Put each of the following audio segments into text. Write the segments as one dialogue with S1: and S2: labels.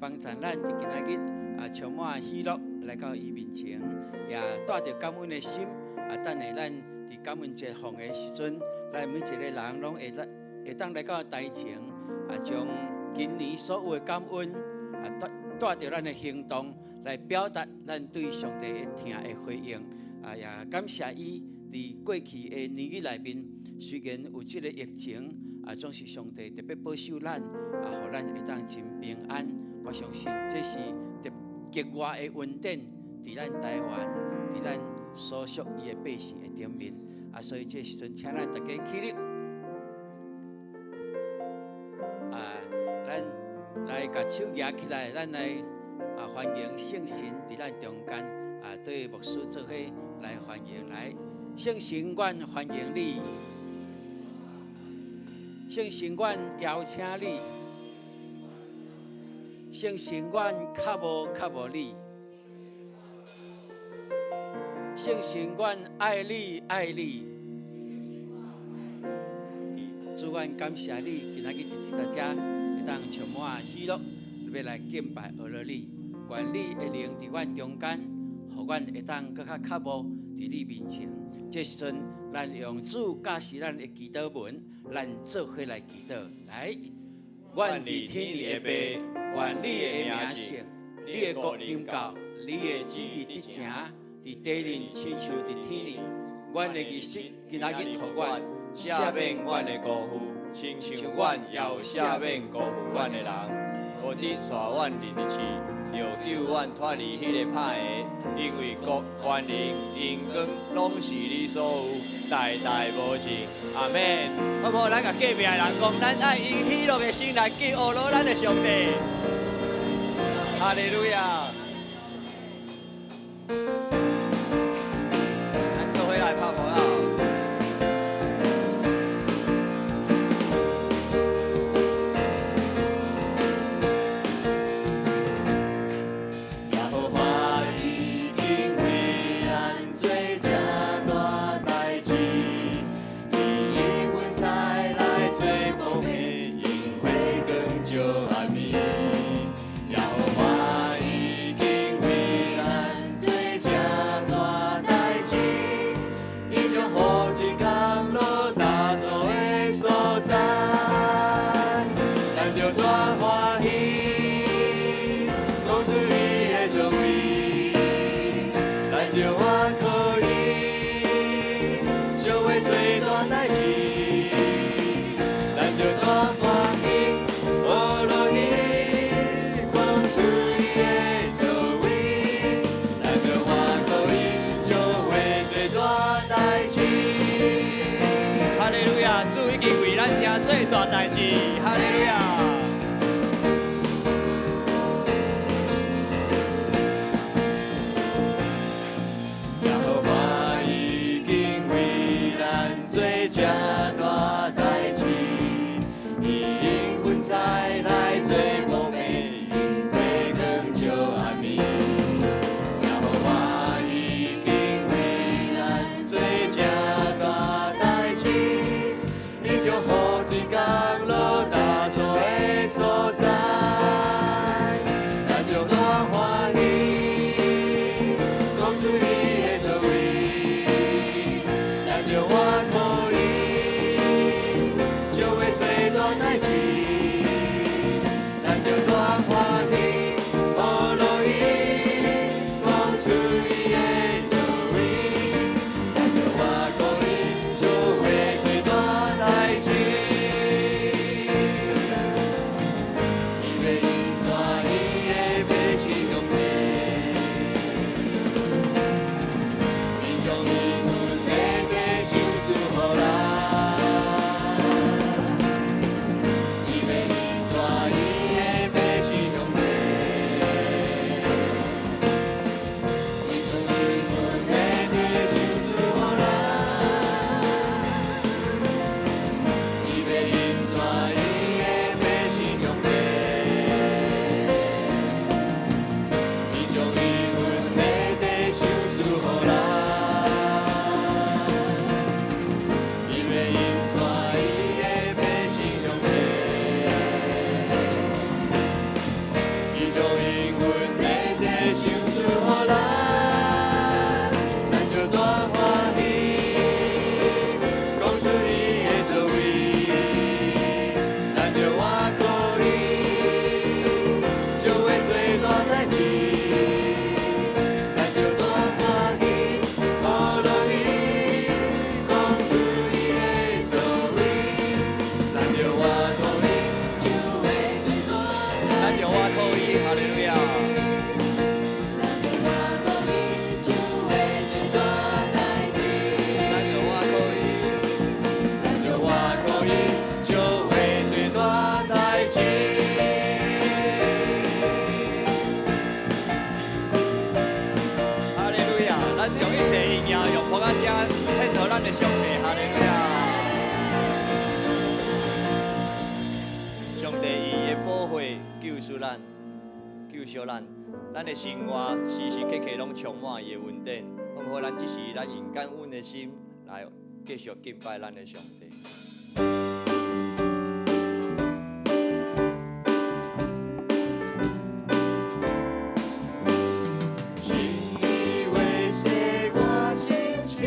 S1: 幫助咱佇今仔日啊，充滿喜樂來到伊面前，也帶著感恩的心啊。等下咱佇感恩節奉的時陣，咱每一個人攏會來會當來到台前啊，將今年所有的感恩啊，帶帶著咱的行動來表達咱對上帝的疼的回應啊，也感謝伊佇過去的年日內面，雖然有這個疫情啊，總是上帝特別保守咱啊，予咱會當真平安。我相信這是特格外的恩典，佇咱台灣，佇咱所屬伊的百姓的頂面啊，所以這時陣請咱大家起立啊，咱來共手舉起來，咱來啊歡迎聖神佇咱中間啊，對牧師做伙來歡迎來，聖神，阮歡迎你，聖神，阮邀請你。聖神，阮渴慕渴慕你；聖神，阮愛你愛你。主，阮感謝你，今仔日佇這會當充滿喜樂，欲來敬拜阿羅你。願你的靈佇阮中間，予阮會當閣較渴慕佇你面前。這時陣，咱用主教示咱的祈禱文，咱做伙來祈禱。來，阮佇天裡的父，願你的名聖，你的國臨到，你的旨意得成，佇地裡親像佇天裡。阮的日食今仔日予阮，
S2: 赦免阮的辜負，親像阮也有赦免辜負阮的人。無得帶阮入去試，著救阮脫離彼個歹的。因為國、權能、榮光，攏是你所有，代代無盡。阿門。好無？咱共隔壁的人講，咱愛用喜樂的心來敬阿羅咱的上帝。哈利路亞！咱做伙來拍鼓啊！
S3: 耶和華已經為咱做這大代誌，伊用雲彩來做蒙面，用火光照暗暝。耶和華已經為咱做這大代誌，伊將雨水降落大數的所在，咱著大歡喜，講出伊的作為，咱著倚靠伊，小話做大代誌，咱著大歡喜，阿羅伊，講出伊的作為，咱著倚靠伊，小話做大代誌。
S2: 哈利路亞！主已經為咱成做大代誌。哈利路亞！
S3: 耶和華已經為咱做這大代誌，伊用雲彩來做蒙面，用火光照暗暝。耶和華已經為咱做這大代誌，伊將雨水降落大數的將應允短短賞賜予咱，咱著大歡喜，講出伊的作為，咱著倚靠伊，就會做大代誌，咱著大歡喜，學落伊，講出伊的作為，咱著倚靠伊，就會做大
S2: 咱就倚靠伊，哈利路亞。
S3: 咱著倚靠伊，就會做大代誌。
S2: 咱就倚靠伊，
S3: 咱著倚靠伊，就會做大代誌。
S2: 哈利路亞！咱將一切榮耀用噗仔聲獻予咱的上帝，哈利路亞！上帝以伊的寶血救贖咱，救贖咱，咱的生活時時刻刻攏充滿伊的恩典。好毋好？咱這時咱用感恩的心來繼續敬拜咱的上帝。
S3: 神的話洗我心情，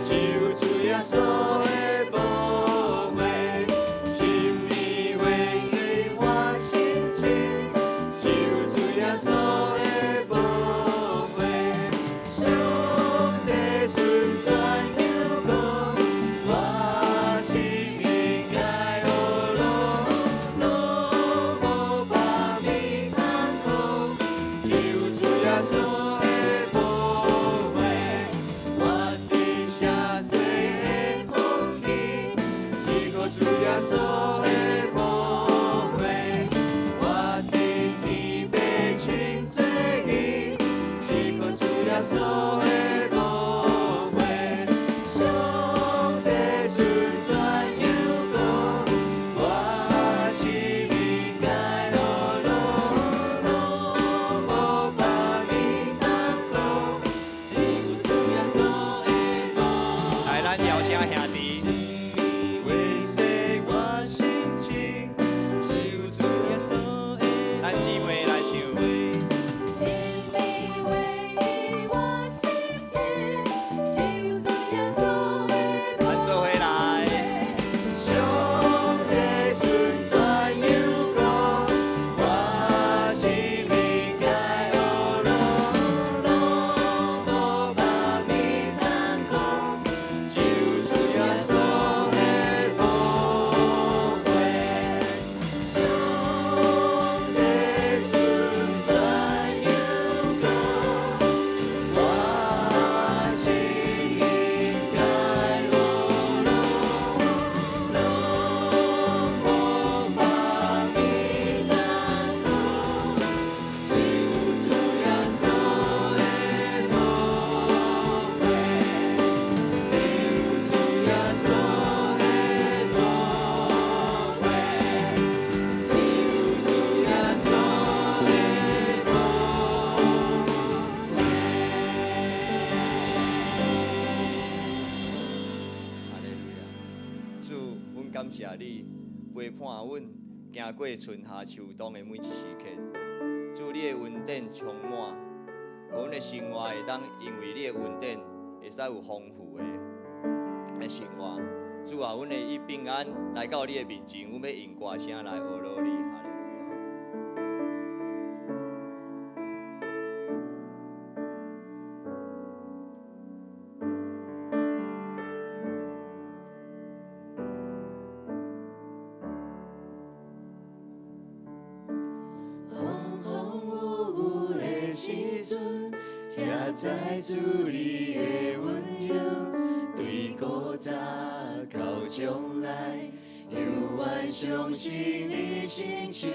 S3: 只有主耶穌的寶血。神的話洗我心情，只有主耶穌的寶血。上帝順轉又講，我生命該學路，攏無別物通靠。只有主耶穌的寶血，我伫啥濟的風雨，只靠主耶穌的寶血，我伫天父穿做義，只靠主耶穌的寶血，上帝順轉又講，我生命該學路，攏無別物通靠，只有主耶穌的寶
S2: 來，咱搖聲兄弟。
S3: 血洗我心情，只有主耶穌的
S2: 咱姊妹來唱。
S4: 神秘話語我心情，只有主耶穌的
S2: 咱做伙來。
S3: 上帝順轉又講，我生命該學路，攏無別物通靠，只有主耶穌的寶血。上帝順轉又講，我生命該學路，攏無別物通靠，只有主耶穌的寶血，只有主耶穌的寶血，只有主耶穌的寶
S2: 哈利路亞！主，阮感謝你陪伴阮行過春夏秋冬的每一時刻。主，你的恩典充滿，予阮的生活會當因為你的恩典，會使有豐富的生活。主啊，阮會以平安來到你的面前，阮欲用歌聲來呵咾你。哈利路亞！
S3: 風風雨雨的時陣，才知主你的溫柔，對古早到將來，猶原相信你親像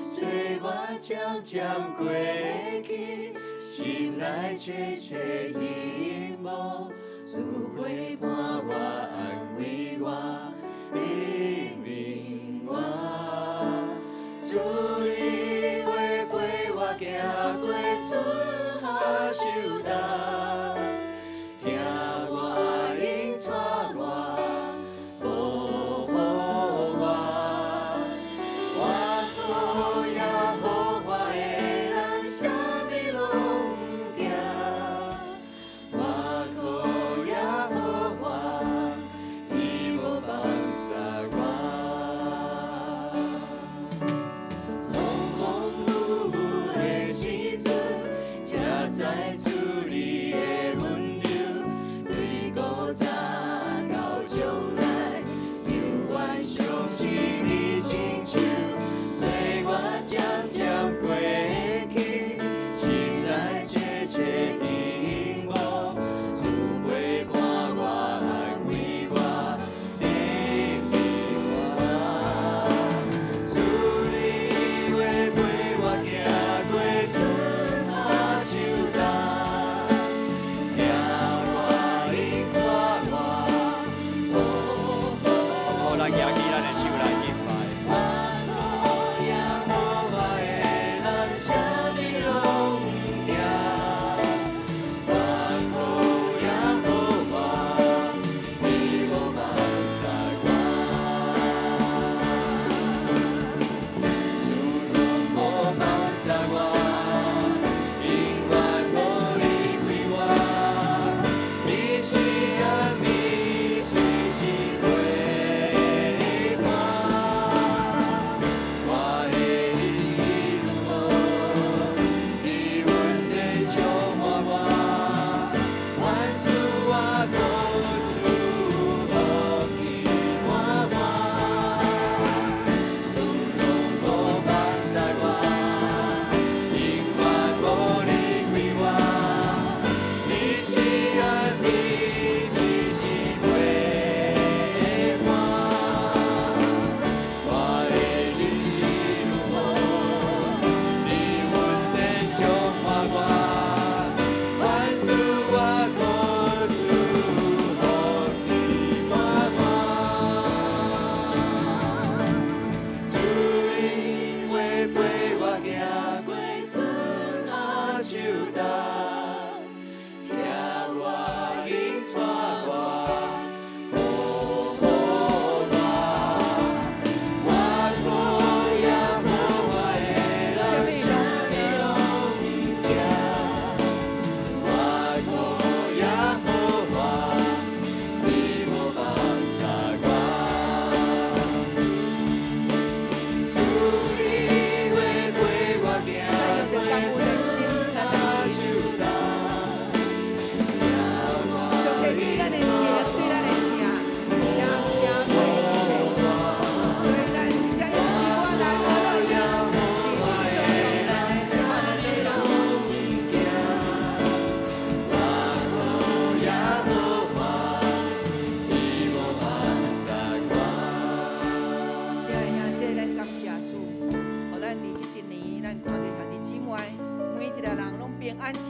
S3: 歲月漸漸過去，心內脆脆希望，主陪伴我，安慰我，引領我。主你話陪我行過春夏秋冬，聽我引帶我，保護我，我靠耶和華的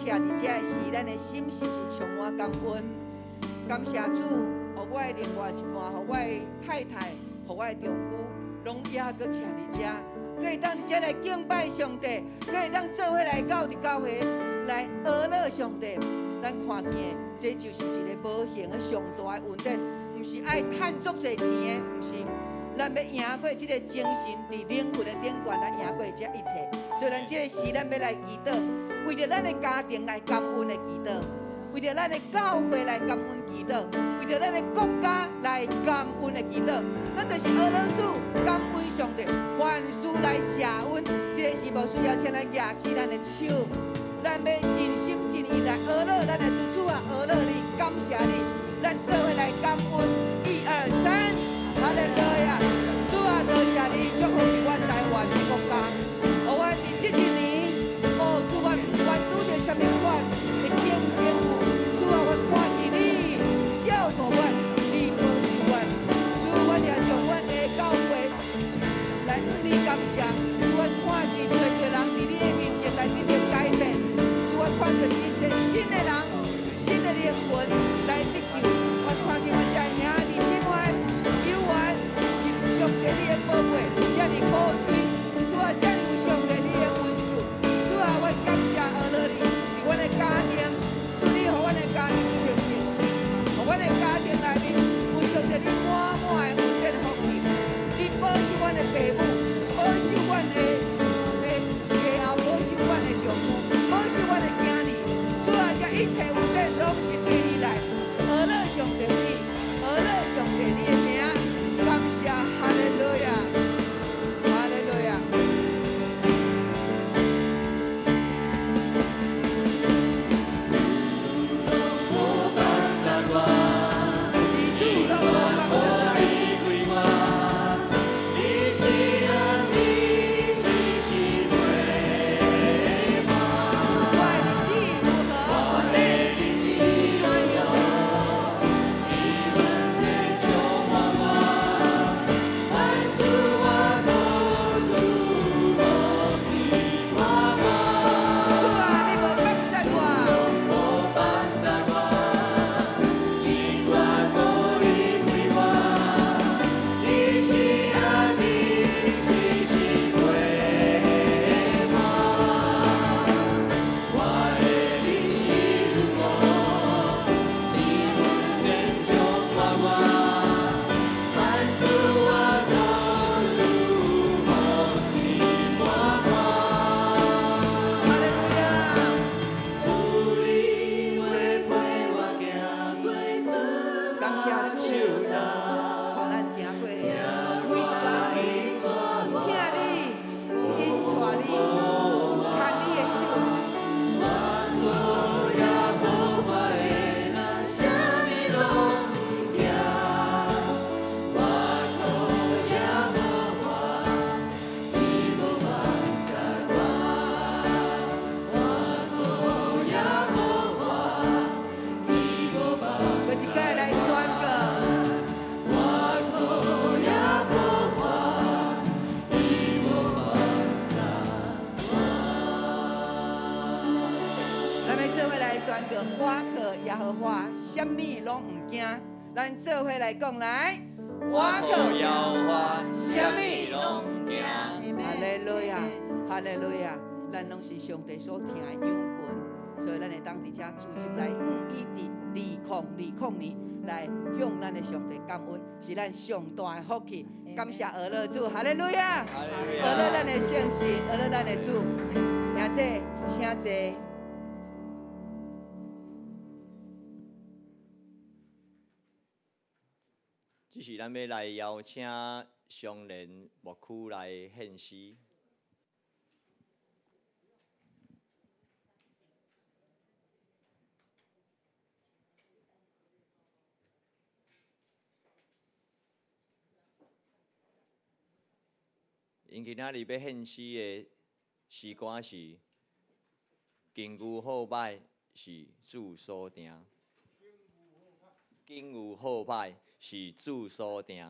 S5: 徛佇遮的時，咱的心是毋是充滿感恩？感謝主，予我的另外一半，予我的太太，予我的丈夫，攏猶閣徛佇遮，閣會當佇遮來敬拜上帝，閣會當做伙來到佇教會來阿樂上帝。咱看見的，這就是一个無形的上大的恩典，毋是愛趁足濟錢的，毋是。咱欲贏過這个精神佇靈魂的頂懸來贏過這一切。所以咱這个時，咱欲來祈禱，為著咱的家庭來感恩的祈禱，為著咱的教會來感恩祈禱，為著咱的國家來感恩的祈禱。咱就是阿樂主，感恩上帝，凡事來謝恩。這个時無需要請咱舉起咱的手，咱欲盡心盡意來阿樂咱的主，主啊，阿樂你，感謝你，咱做伙來感恩。一二三，哈利路亞！主啊，多謝你祝福佇阮台灣的國家，予阮佇這一年，哦，主啊，不管拄著啥物款的情境，主啊，我看見你照顧阮，你保守阮，主，阮也將阮的教會來向你感謝。主，我看見濟濟人佇你的面前來得著改變，主，我看著真濟新的人、新的靈魂來得救。我看見阮遮兄弟姊妹有緣是上帝你的寶貝，遮爾可水，主啊，遮爾有上帝你的恩賜。主啊，我感謝阿樂你，佇阮的家庭，主你予阮的家庭平靜，予阮的家庭內面有上帝你滿滿的恩典福氣。你保守阮的爸母，保守阮的家後，保守阮的丈夫，保守阮的囝兒。主啊，這一切恩典攏是對你來，阿樂上帝你，阿樂上帝你的名，感謝哈利路亞，哈利路亞。是主攏無放殺我。
S3: 你是恩你隨時陪伴。
S5: 我的日子如何，恩典是怎樣？
S3: 你恩典充滿我，凡事我都祝福你滿滿。
S5: 主啊，你無放殺我。
S3: 無放殺我，永遠無離開我。你是恩你隨時陪伴。我的日子如何，你恩典充滿我，凡事我都祝福你滿滿。
S5: 哈利路亞。
S3: 主你話陪我行過主
S5: 感謝主，帶咱行過每一步，聽你，𪜶帶你，牽你的手。
S3: 耶和華的人，啥物攏毋驚。我靠耶和華，伊無放殺我。我靠耶和華，伊無放
S5: 閣一擺來宣告。
S3: 我靠耶和華，伊無放殺我。
S5: 咱欲做伙來宣告，我靠耶和華，啥物攏毋驚。咱做伙來講來，我靠
S2: 耶和華，
S5: 啥物
S2: 攏毋驚。
S5: 哈利路亞，哈利路亞，咱攏是上帝所疼的羊群，所以咱會當佇遮組織來以佇2020年來向咱的上帝感恩，是咱上大的福氣。感謝阿樂主，哈利路亞，
S2: 哈利路亞
S5: 阿樂咱的聖神，阿樂咱的主，兄弟，請坐。
S2: 這是咱欲來邀請雙連牧區來獻詩。𪜶今仔日欲獻詩的詩歌是《境遇好歹是主所定》。境遇好歹是主所定。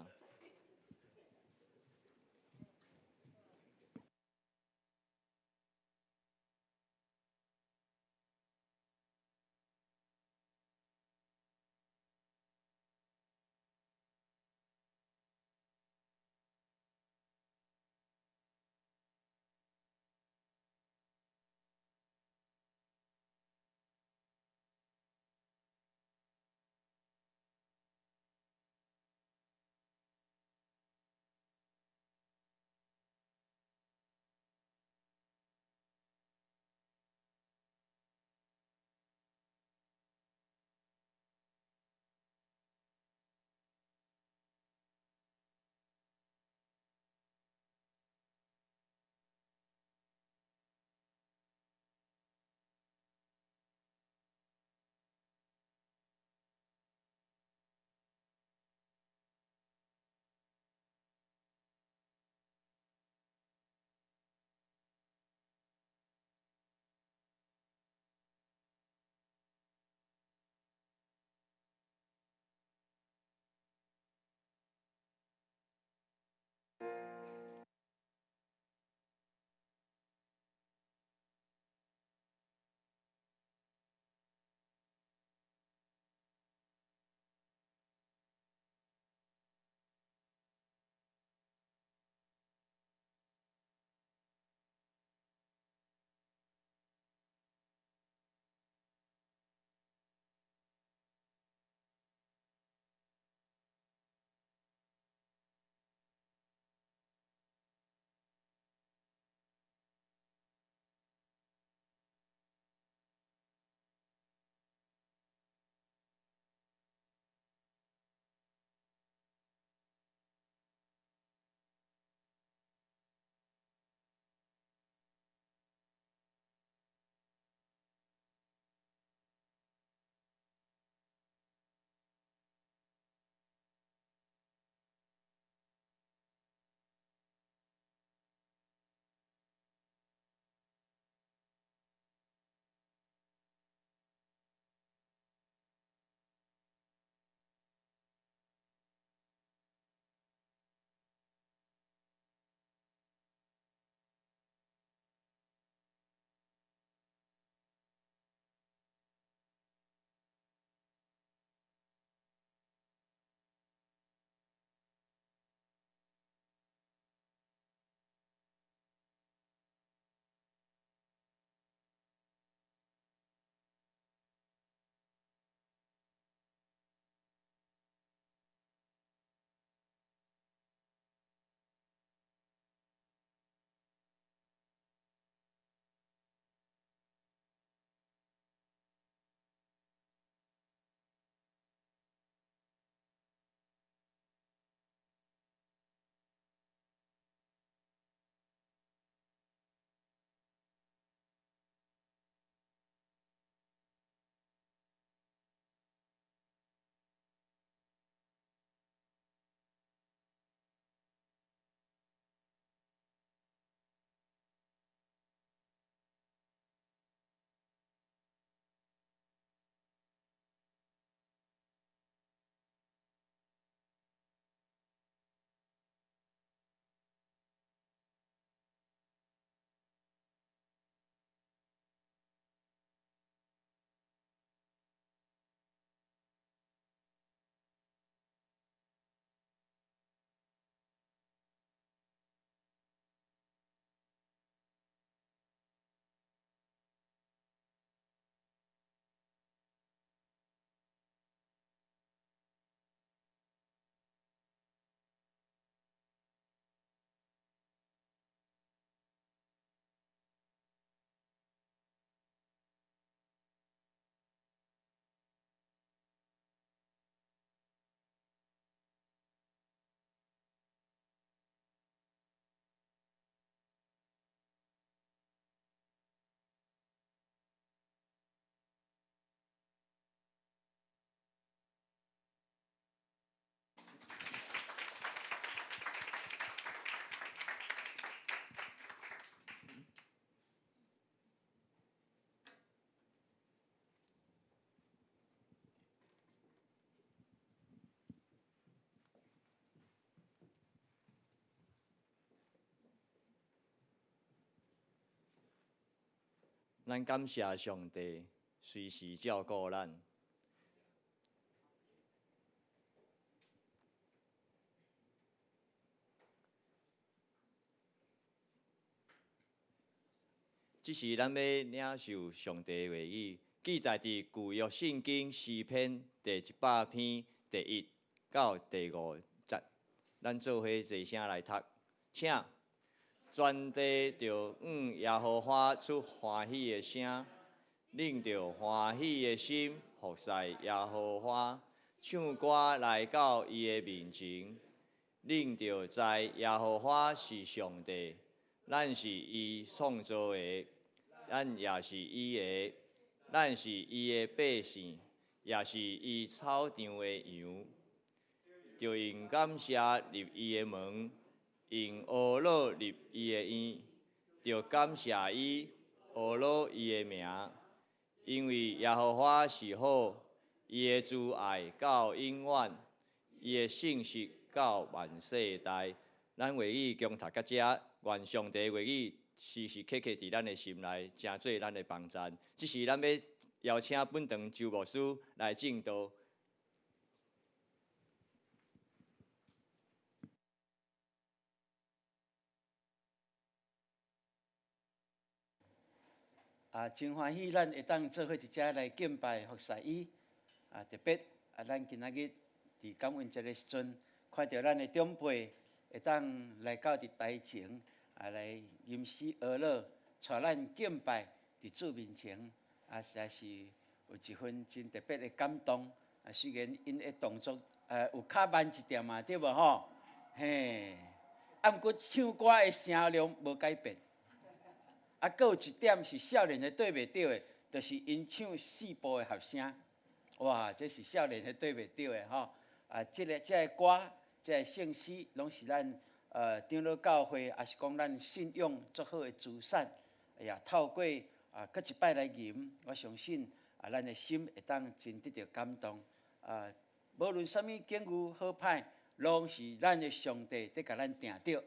S2: 咱感謝上帝隨時照顧咱。這時咱欲領受上帝話語，記載佇舊約聖經詩篇第100篇第1到第5節。咱做伙齊聲來讀，請全地著向耶和華出歡喜的聲，恁著歡喜的心服侍耶和華，唱歌來到伊的面前，恁著知耶和華是上帝。咱是伊創造的，咱也是伊的，咱是伊的百姓，也是伊草場的羊。著用感謝入伊的門，用呵咾入伊的院，著感謝伊，呵咾伊的名，因為耶和華是好，伊的慈愛到永遠，伊的信實到萬世代。咱話語恭讀到遮，願上帝話語時時刻刻佇咱的心內，成做咱的幫贊。這時，咱欲邀請本堂周牧師來證道。
S1: 啊，真歡喜，咱會當做伙佇遮來敬拜服侍伊。啊，特別啊，咱今仔日佇感恩節的時陣，看著咱的長輩會當來到佇台前，啊，來吟詩呵咾，帶咱敬拜佇主面前，啊，實在是有一份真特別的感動。啊，雖然𪜶的動作，有較慢一點嘛，對無吼？嘿，啊，毋過唱歌的聲量無改變。啊，閣有一點是少年的對袂著的，就是𪜶唱四部的合聲。哇，這是少年的對袂著的吼。啊，這个這个歌，這个聖詩，攏是咱長老教會，抑是講咱信仰足好的資產。哎呀，透過啊，閣一擺來吟，我相信啊，咱的心會當真得著感動。啊，無論啥物境遇好歹，攏是咱的上帝佇共咱定著，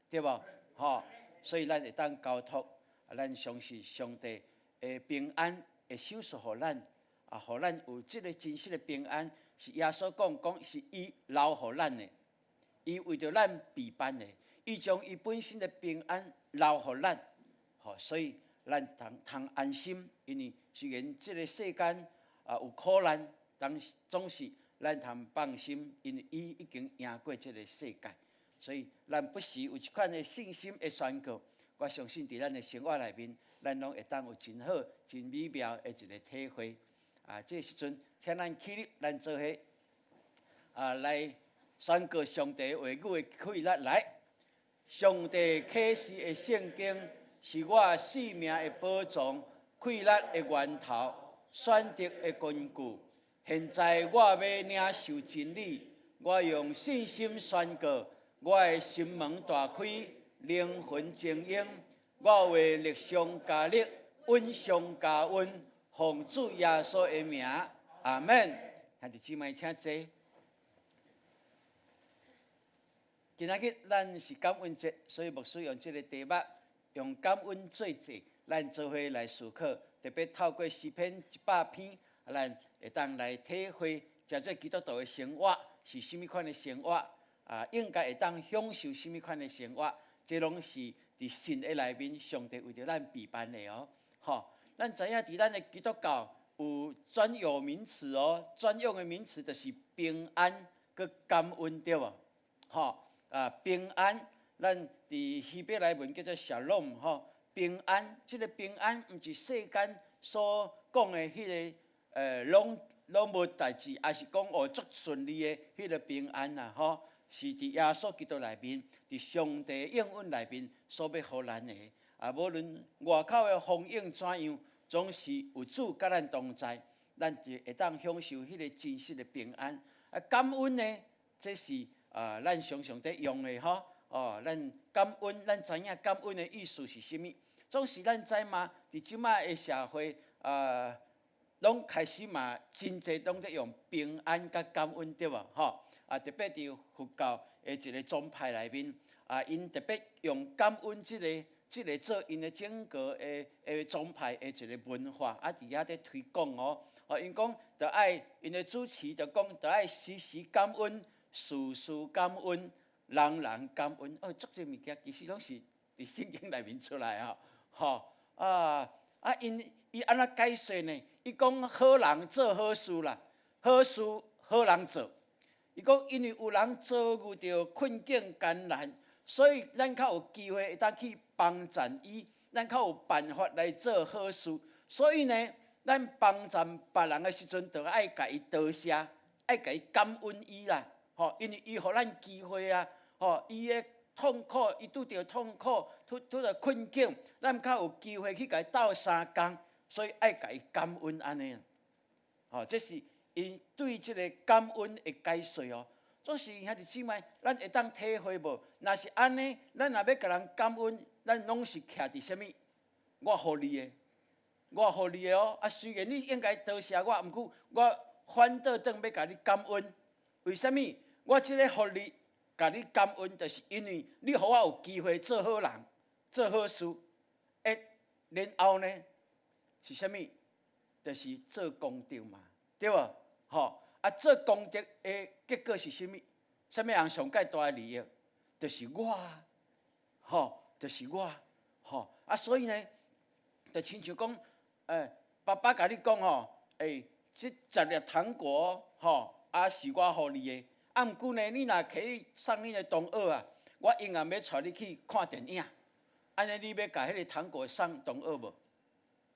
S1: 對無？吼，所以咱會當交託，啊，咱相信上帝的平安會賞賜予咱，啊，予咱有這个真實的平安，是耶穌講講是伊留予咱的，伊為著咱備辦的，伊將伊本身的平安留予咱，吼，所以咱通通安心，因為雖然這个世間啊有苦難，但是總是咱通放心，因為伊已經贏過這个世界，所以咱不時有這款的信心的宣告。我相信佇咱的生活內面，咱攏會當有真好、真美妙的一个體會。啊，這个時陣，請咱起立，咱做伙啊來宣告上帝話語的氣力來。上帝啟示的聖經是我性命的寶藏，氣力的源頭，選擇的根據。現在我欲領受真理，我用信心宣告，我的心門大開，靈魂晶瑩，我話力上加力，恩上加恩，奉主耶穌的名，阿們。兄弟姊妹，請坐。今仔日咱是感恩節，所以牧師用這个題目，用感恩做祭，咱做伙來思考，特別透過詩篇100篇，咱會當來體會，誠做基督徒的生活是啥物款的生活，啊，應該會當享受啥物款的生活，這攏是佇神的內面，上帝為著咱備辦的哦。吼，咱知影佇咱的基督教有專有名詞哦，專用的名詞就是平安閣感恩，對無？吼，啊，平安，咱佇希伯來文叫做 Shalom，吼，平安，這个平安毋是世間所講的彼个，攏攏無代誌，抑是講哦足順利的彼个平安啊，吼，是佇耶穌基督內面，佇上帝應允內面所欲予咱的。啊，無論外口的風湧怎樣，總是有主佮咱同在，咱就會當享受彼个真實的平安。啊，感恩呢，這是啊，咱常常佇用的吼。哦，咱感恩，咱知影感恩的意思是啥物？總是咱知嘛，佇這擺的社會啊，攏開始嘛，真濟攏佇用平安佮感恩，對無？吼，啊，特別佇佛教的一个宗派內面，啊，𪜶特別用感恩這个這个做𪜶的整个的宗派的一个文化，啊，佇遐咧推廣哦。哦，𪜶講著愛𪜶的主持就講，著愛時時感恩，事事感恩，人人感恩。哦，足濟物件其實攏是佇聖經內面出來吼，吼啊啊！𪜶伊按怎解說呢？伊講好人做好事啦，好事好人做。伊講因為有人遭遇著困境艱難，所以咱較有機會會當去幫贊伊，咱較有辦法來做好事。所以呢，咱幫贊別人的時陣，就愛共伊多謝，愛共伊感恩伊啦，吼，因為伊予咱機會啊，吼，伊的痛苦，伊拄著痛苦，拄拄著困境，咱較有機會去共伊鬥相共，所以愛共伊感恩按呢。吼，這是𪜶對這个感恩的解說哦。總是兄弟姊妹，咱會當體會無？若是按呢，咱若欲共人感恩，咱攏是徛佇啥物？我予你的，我予你的哦。啊，雖然你應該多謝我，毋過我反倒轉欲共你感恩。為啥物？我這个予你，共你感恩，就是因為你予我有機會做好人，做好事。欸，然後呢，是啥物？就是做功德嘛，對無？吼啊，做功德的結果是啥物？啥物人上蓋大的利益？就是我，吼，就是我，吼啊，所以呢，就親像講，欸，爸爸共你講吼，欸，這十粒糖果，吼，啊是我予你的，啊，毋過呢，你若摕去送恁的同學啊，我永遠欲帶你去看電影，按呢你欲共彼个糖果送同學無？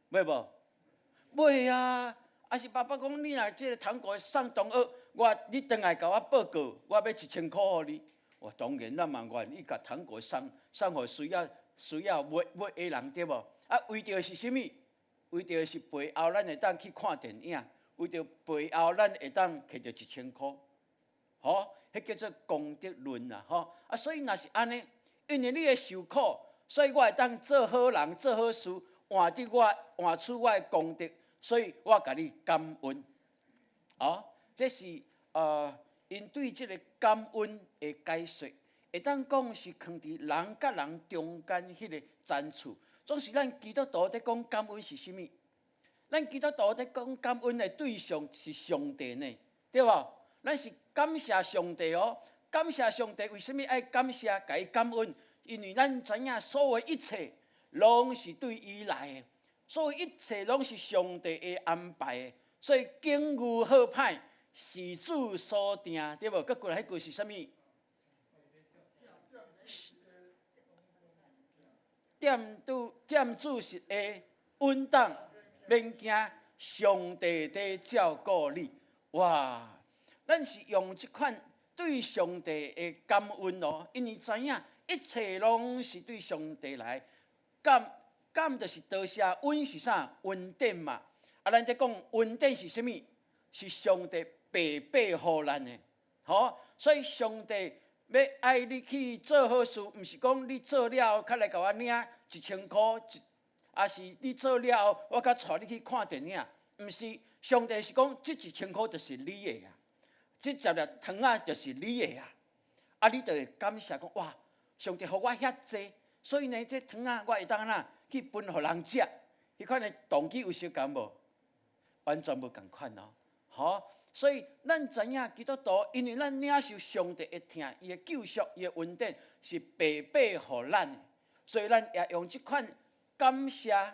S1: 欲無？欲啊！啊是爸爸講，你若這个糖果送同學，我你轉來共我報告，我欲1000箍予你。我當然咱嘛願意共糖果送予需要買買的人，對無？啊，為著是啥物？為著是背後咱會當去看電影，為著背後咱會當摕著一千箍，吼，彼叫做功德論啦，吼。啊，所以若是按呢，因為你的受苦，所以我會當做好人、做好事，換得我換取我的功德，所以我共你感恩。哦，這是𪜶對這个感恩的解說，會當講是囥佇人佮人中間彼个層次。總是咱基督徒佇講感恩是啥物？咱基督徒佇講感恩的對象是上帝呢，對無？咱是感謝上帝哦，感謝上帝，為啥物愛感謝、共伊感恩？因為咱知影所有一切攏是對伊來的，所有一切攏是上帝的安排的，所以境遇好歹是主所定，對無？閣過來彼句是啥物？踮拄踮主席的穩當，免驚，上帝佇照顧你。哇！咱是用這款對上帝的感恩哦，因為知影一切攏是對上帝來。感感就是多謝，恩是啥？恩典嘛。啊，咱佇講恩典是啥物？是上帝白白予咱的，吼。所以上帝欲愛你去做好事，毋是講你做了後，較來共我領一千箍，一，抑是你做了後，我較帶你去看電影。毋是，上帝是講，這一千箍就是你的啊，這十粒糖仔就是你的啊。啊，你就會感謝講，哇，上帝予我遐濟，所以呢，這糖仔我會當按怎去分予人食。彼款的動機有相仝無？完全無仝款哦，吼。所以咱知影基督徒，因為咱領受上帝的疼，伊的救贖，伊的恩典是白白予咱的，所以咱也用這款感謝，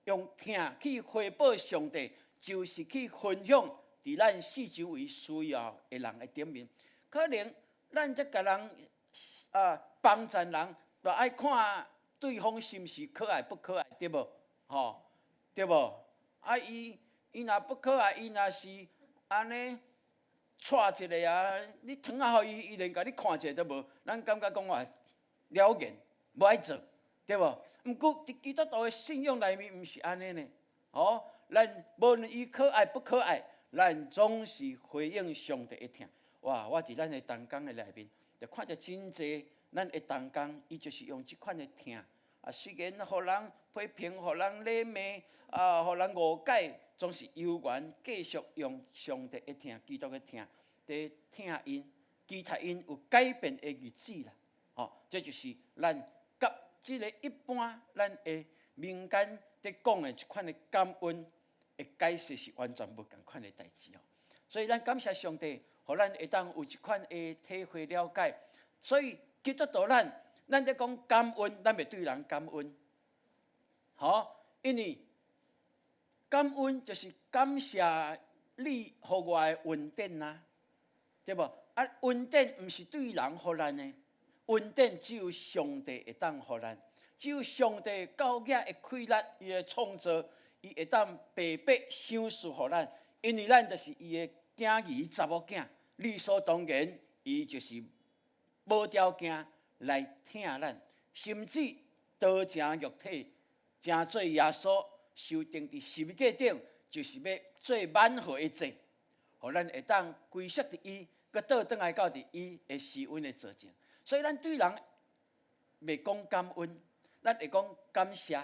S1: 用疼去回報上帝，就是去分享佇咱四周圍需要的人的頂面。可能咱這共人啊幫贊人，就愛看對方是毋是可愛不可愛，對無？吼，對無？啊，伊伊若不可愛，伊若是按呢，掣一个啊！你糖仔予伊，伊連共你看一下都無，咱感覺講話了然，無愛做，對無？毋過佇基督徒的信仰內面，毋是按呢呢。吼，咱無論伊可愛不可愛，咱總是回應上帝的疼。哇！我佇咱的同工的內面，就看著真濟咱的同工，伊就是用這款的疼。啊，雖然予人批評，予人咧罵，啊，予人誤解，總是猶原繼續用上帝的疼、基督的疼，佇疼𪜶，期待𪜶有改變的日子啦。吼，這就是咱佮這个一般咱的民間佇講的這款的感恩的解釋是完全無仝款的代誌哦。所以咱感謝上帝，予咱會當有這款的體會了解。所以基督徒咱，咱咧講感恩，咱袂對人感恩，吼，因為感恩就是感謝你予我的恩典啊，對無？啊，恩典毋是對人予咱的，恩典只有上帝會當予咱，只有上帝夠額的氣力，伊的創造，伊會當白白賞賜予咱，因為咱就是伊的囝兒、查某囝，理所當然，伊就是無條件來疼咱，甚至道成肉體，成做耶穌受釘佇十字架頂，就是欲做挽回的祭，予咱會當歸屬佇伊，閣倒轉來到佇伊的施恩的座前。所以咱對人袂講感恩，咱會講感謝，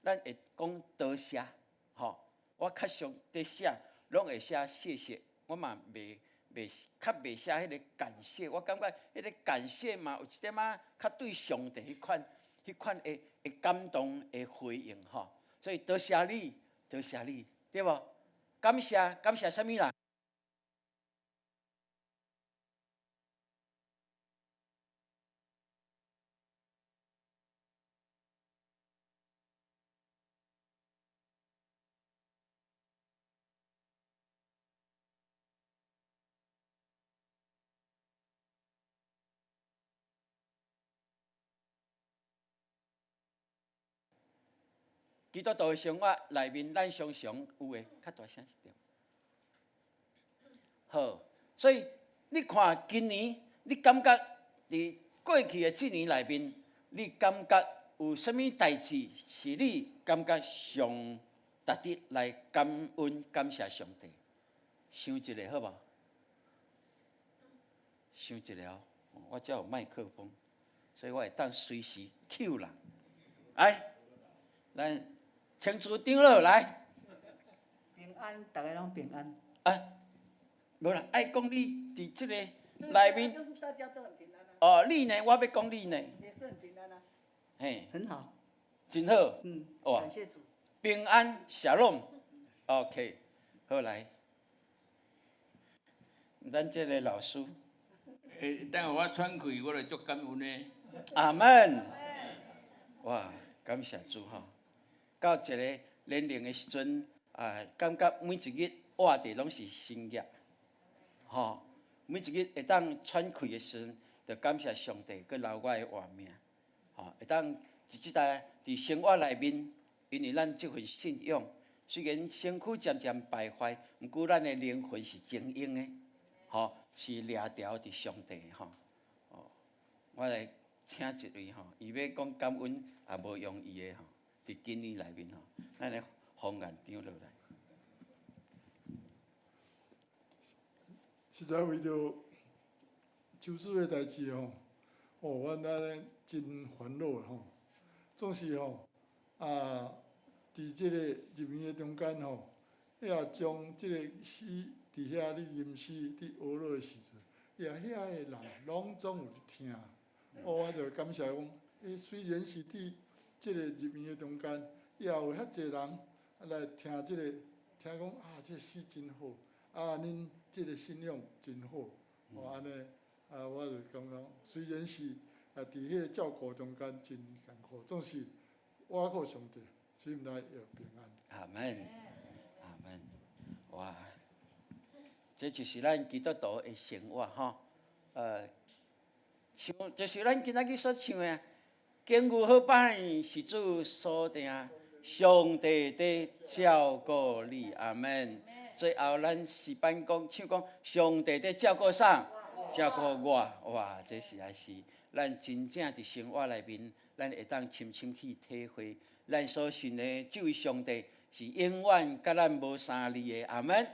S1: 咱會講多謝，吼。我較常佇寫，攏會寫謝謝，我嘛袂袂較袂寫彼个感謝。我感覺彼个感謝嘛有一點仔較對上帝彼款彼款的的感動的回應吼。所以多謝你，多謝你，對無？感謝感謝啥物啦？基督徒的生活內面，咱常常有的較大聲一點。好，所以你看今年，你感覺佇過去的這年內面，你感覺有啥物代誌是你感覺上值得來感恩感謝上帝？想一下好無？想一下哦，我遮有麥克風，所以我會當隨時 cue 人。來，咱請主長老來。
S6: 平安，逐家攏平安。
S1: 啊，無啦，愛講你佇這個內面。
S6: 就是大家都很平安啊。
S1: 哦，你呢？我欲講你呢。
S6: 也是很平安啊。
S1: 嘿。
S6: 很好。
S1: 真好。
S6: 嗯。
S1: 哇。
S6: 感謝主。
S1: 平安，Shalom。OK，好來。咱這個老師。
S7: 欸，等下我喘氣，我就足感恩的。
S1: 阿門。哇，感謝主吼！到一個年齡的時陣，啊，感覺每一日活佇攏是新業，吼！每一日會當喘氣的時陣，就感謝上帝閣留我的活命，吼！會當佇這代佇生活內面，因為咱這份信仰，雖然身軀漸漸敗壞，毋過咱的靈魂是精英的，吼！是掠牢佇上帝吼。哦，我來請一位吼，伊欲講感恩也無容易的吼，佇今年內面吼，咱來方案長落來。
S8: 實在為著求主的代誌吼，哦，阮按呢真煩惱吼，總是吼啊，佇這個入眠的中間吼，也將這個詩佇遐咧吟詩佇學樂的時陣，也遐的人攏總有佇聽。哦，我就感謝講，欸，雖然是佇這個入眠的中間，也有遐濟人來聽這個，聽講啊，這個詩真好，啊，恁這個信仰真好，哦，按呢，啊，我就感覺雖然是啊，佇彼個照顧中間真艱苦，總是倚靠上帝，心內會平安。
S1: 阿門，阿門，哇，這就是咱基督徒的生活吼，唱就是咱今仔日所唱的，經有好歹是主所定，上帝佇照顧你，阿門。最後咱詩班講唱講，上帝佇照顧啥？照顧我，哇！這實在是咱真正佇生活內面，咱會當深深去體會，咱所信的這位上帝是永遠佮咱無相離的，阿門。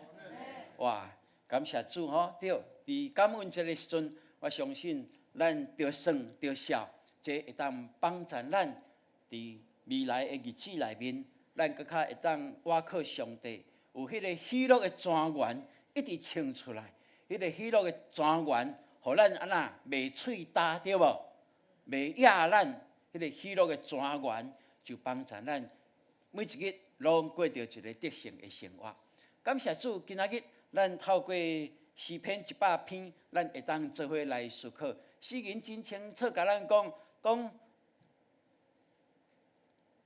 S1: 哇！感謝主吼，對，佇感恩節的時陣，我相信咱著算著笑，這會當幫助咱佇未來的日子內面，咱閣較會當倚靠上帝，有彼個喜樂的泉源一直衝出來，彼個喜樂的泉源，予咱按怎袂喙焦，對無？袂噎咱，彼个喜樂的泉源，就幫助咱每一日攏過著一个得勝的生活。感謝主，今仔日咱透過詩篇100篇，咱會當做伙來思考。詩人真清楚共咱講，講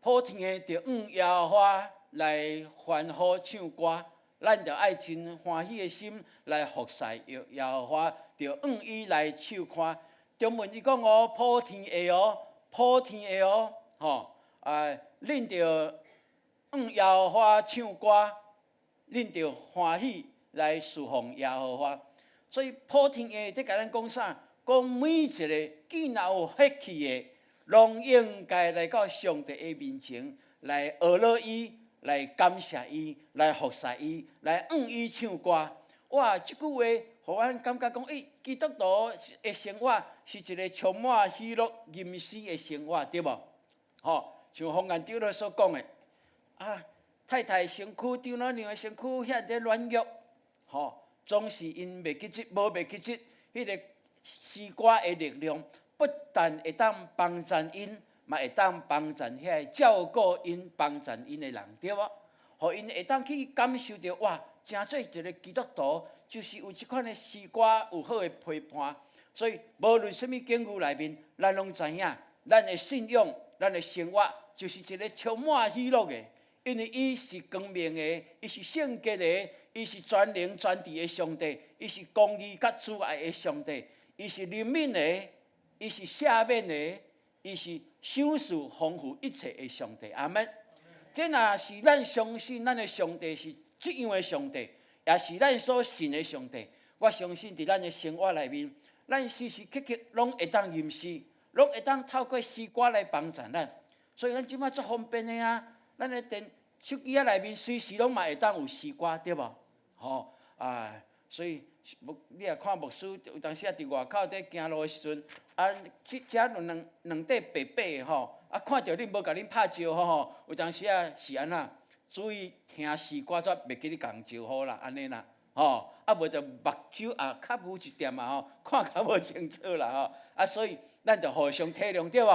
S1: 普天的著向耶和華來歡呼唱歌，咱著愛真歡喜的心來服侍耶和華，著向伊來唱歌。中文伊講哦，普天的哦，普天的哦，吼啊，恁著向耶和華唱歌，恁著歡喜來侍奉耶和華。所以普天的佇共咱講啥？講每一个見若有血氣的，攏應該來到上帝的面前來學樂伊，來感謝伊，來服侍伊，來向伊唱歌。哇！這句話，予阮感覺講，欸，基督徒的生活是一个充滿喜樂、吟詩的生活，對無？吼，像洪岩長老所講的，啊，太太身軀、長老娘的身軀遐爾軟弱，吼，總是𪜶袂記得，無袂記得，彼个詩歌的力量，不但會當幫助𪜶，嘛會當幫助遐个照顧𪜶、幫助𪜶的人，對無？予𪜶會當去感受著，哇！成做一个基督徒，就是有這款的詩歌，有好的陪伴。所以，無論啥物境遇內面，咱攏知影，咱的信仰、咱的生活，就是一个充滿喜樂的。因為伊是光明的，伊是聖潔的，伊是全能全智的上帝，伊是公義佮慈愛的上帝，伊是憐憫的，伊是赦免的，伊是賞賜豐富一切的上帝。阿們。這若是咱相信咱的上帝是這樣的上帝，也是咱所信的上帝。我相信佇咱的生活內面，咱時時刻刻攏會當吟詩，攏會當透過詩歌來幫助咱。所以咱這擺足方便的啊！咱的電手機仔內面隨時攏嘛會當有詩歌，對無？吼啊！所以牧你若看牧師有當時啊佇外口佇行路的時陣，啊，這遮有兩兩塊白白的吼，啊，看著恁無共恁拍招呼吼，有當時啊是按怎？注意聽詩歌，煞袂記得共招呼啦，按呢啦，吼，啊無就目睭也較無一點啊吼，看較無清楚啦吼，啊，所以咱就互相體諒對無？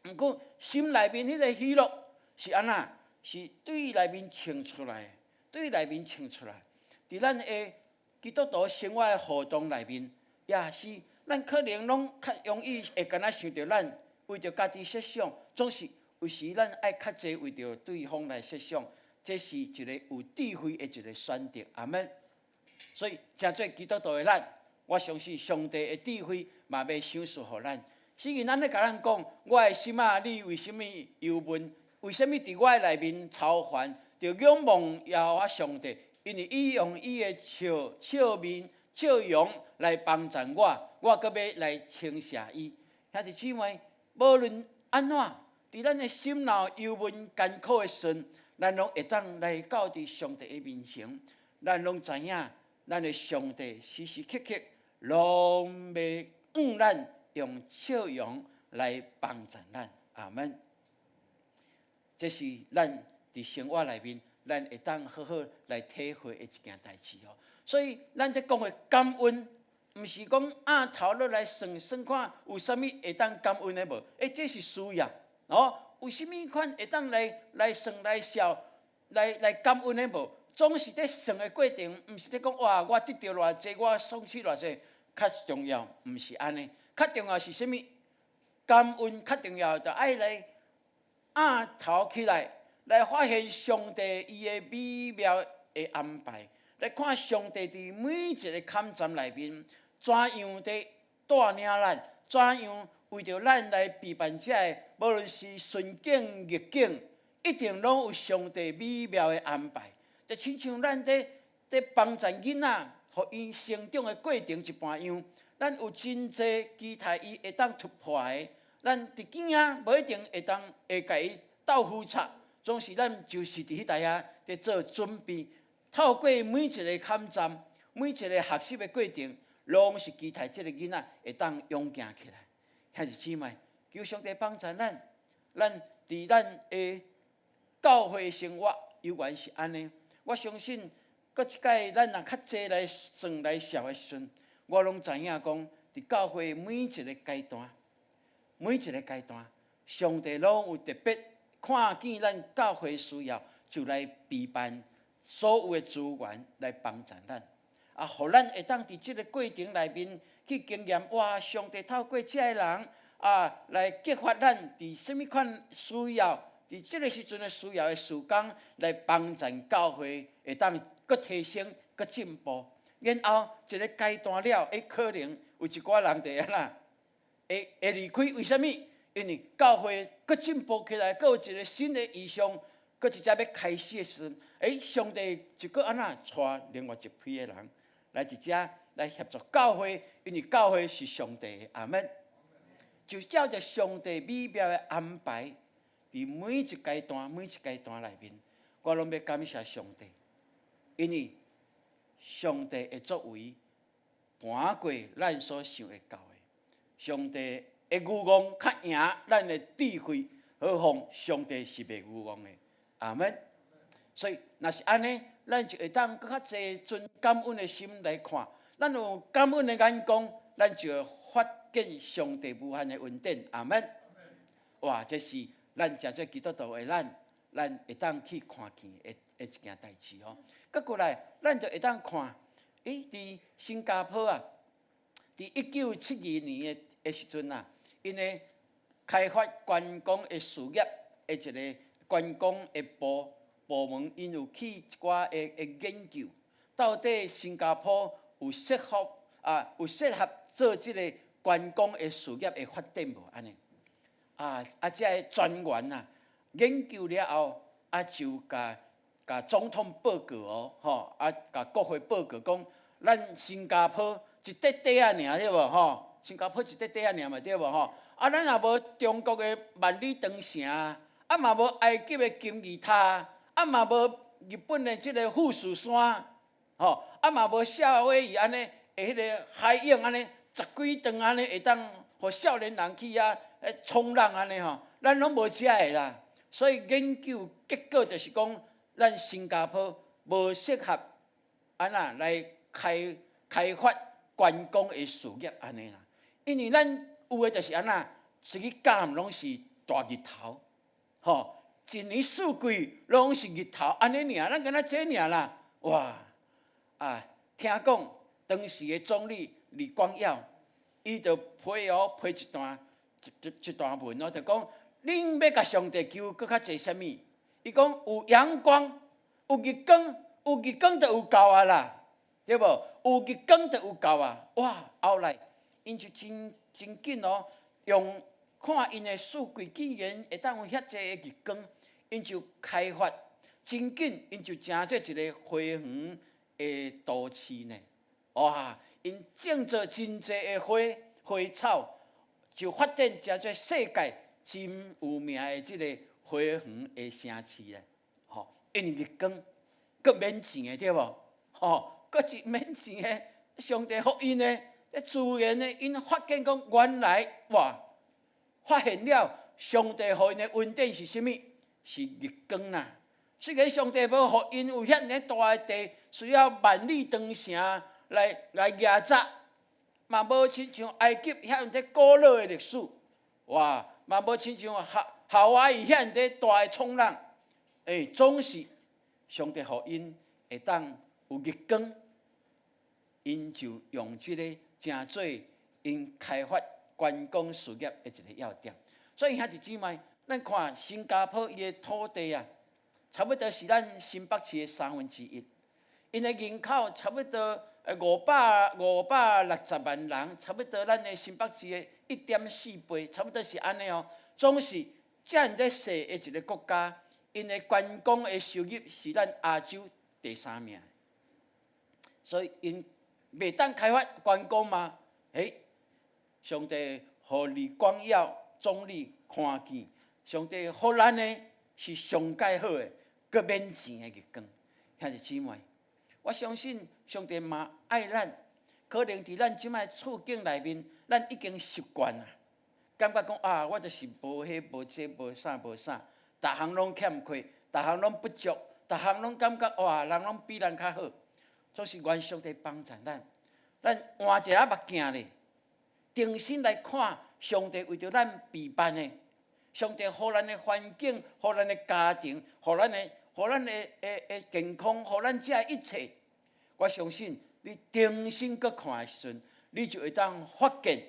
S1: 毋過心內面彼个喜樂是按怎？是對內面唱出來，對內面唱出來。佇咱的基督徒生活的活動內面，也是咱可能攏較容易會敢若想著咱為著家己設想，總是有時咱愛較濟為著對方來設想，這是一个有智慧的一个選擇。阿們。所以，成做基督徒的咱，我相信上帝的智慧嘛欲賞賜予咱。詩人按呢共咱講，我的心啊，你為啥物憂悶？為啥物佇我的內面操煩？著仰望耶和華上帝，因為伊用伊的笑笑面笑容來幫助我，我閣欲來稱謝伊。兄弟姊妹，無論按怎，佇咱的心若憂悶艱苦的時陣，咱攏會當來到佇上帝的面前，咱攏知影，咱的上帝時時刻刻攏欲向咱用笑容來幫助咱。阿們。這是咱佇生活內面，咱會當好好來體會的一件代誌哦。所以，咱佇講的感恩，毋是講按頭落來算算看有啥物會當感恩的無？欸，這是需要哦。有啥物款會當來來算來數來來感恩的無？總是佇算的過程，毋是佇講哇，我得著偌濟，我喪失偌濟，較重要，毋是按呢。較重要是啥物？感恩較重要，就愛來按頭起來，來發現上帝伊的美妙的安排，來看上帝佇每一个坎站內面，怎樣佇帶領咱，怎樣為著咱來備辦這个，無論是順境逆境，一定攏有上帝美妙的安排。就親像咱佇佇幫助囡仔，予伊成長的過程一般樣，咱有真濟期待伊會當突破的。咱佇囝仔無一定會當會共伊鬥夫插，總是咱就是佇彼台遐佇做準備。透過每一个坎站，每一个學習的過程，攏是期待這个囡仔會當勇行起來。兄弟姊妹，求上帝幫助咱，咱佇咱的教會生活猶原是按呢。我相信，閣一擺咱若較濟來算來數的時陣，我攏知影講，佇教會每一个階段，每一个階段，上帝攏有特別看見咱教會需要，就來備辦所有的資源來幫助咱，啊，予咱會當佇這个過程內面去經驗，哇！上帝透過這个人啊，來激發咱佇啥物款需要，佇這个時陣的需要的時間，來幫助教會會當閣提升、閣進步。然後一个階段了，欸，可能有一寡人就按怎，會離開，為啥物？因為教會閣進步起來，閣有一个新的異象，閣一隻欲開始的時陣，欸，上帝就閣按怎帶另外一批的人來佇遮來協助教會，因為教會是上帝的，阿們。就照著上帝美妙的安排，佇每一階段、每一階段內面，我攏欲感謝上帝，因為上帝的作為瞞過咱所想會到的，上帝的愚戇較贏咱的智慧，何況上帝是袂愚戇的，阿們。所以，若是按呢，咱就會當閣較濟存感恩的心來看，咱有感恩的眼光，咱就會發現上帝無限的恩典，阿們。哇，這是咱誠濟基督徒的咱，咱會當去看見的一件代誌吼。閣過來，咱就會當看，欸，佇新加坡啊，佇1972年的時陣啊，𪜶咧開發觀光的事業的一个觀光的部門，𪜶有去一寡的研究，到底新加坡有適合啊，有適合做這个觀光的事業的發展無？按呢？啊，這个專員啊，研究了後，啊，就共總統報告哦，吼，啊，共國會報告講，咱新加坡一塊塊仔爾對無？吼，新加坡一塊塊仔爾嘛對無？吼，啊，咱也無中國的萬里長城，啊嘛無埃及的金字塔，啊嘛無日本的這个富士山，吼，啊嘛無夏威夷按呢，的彼个海湧按呢，十幾丈按呢會當予少年人去遐衝浪按呢吼，咱攏無這个啦。所以研究結果就是講，咱新加坡無適合按怎來開發觀光的事業按呢啦。因為咱有的就是按怎，一個工攏是大日頭，吼，一年四季攏是日頭，按呢爾，咱敢若這爾啦，哇！啊，聽講當時的總理李光耀，伊就批哦批一段文哦，就講恁欲共上帝求閣較濟啥物？伊講有陽光，有日光，有日光就有夠啊啦，對無？有日光就有夠啊！哇，後來𪜶就真真緊哦，用看𪜶的數據，既然會當有遐濟的日光，𪜶就開發真緊，𪜶就成做一个花園的都市呢。哇！𪜶種做真濟的花花草，就發展成做世界真有名的這个花園的城市咧。吼，因為日光，閣免錢的對無？吼，閣是免錢的，上帝予𪜶的，自然的，𪜶發現講原來哇，發現了上帝予𪜶的恩典是啥物？是日光啦。雖然上帝無予𪜶有遐爾大的地，需要萬里長城來蜈閘，嘛無親像埃及遐爾古老的歷史，哇，嘛無親像夏威夷遐爾大的衝浪，欸，總是上帝予𪜶會當有日光，𪜶就用這个成做𪜶開發觀光事業的一个要點。所以兄弟姊妹，咱看新加坡伊的土地啊，差不多是咱新北市的三分之一，𪜶的人口差不多560萬人，差不多咱的新北市的1.4倍，差不多是按呢哦。總是遮爾濟細的一个國家，𪜶的觀光的收入是咱亞洲第三名，所以𪜶袂當開發觀光嗎？欸，上帝予李光耀總理看見，上帝予咱的是上蓋好的，閣免錢的日光。兄弟姊妹，我相信上帝嘛愛咱，可能佇咱這擺處境內面，咱已經習慣啦，感覺講啊，我就是無彼無這無啥無啥，逐項攏欠缺，逐項攏不足，逐項攏感覺哇，人攏比咱較好，總是願上帝幫助咱，咱換一下目鏡咧，重新來看上帝為著咱備辦的，上帝予咱的環境，予咱的家庭，予咱的，予咱的健康，予咱這一切，我相信你重新閣看的時陣，你就會當發現，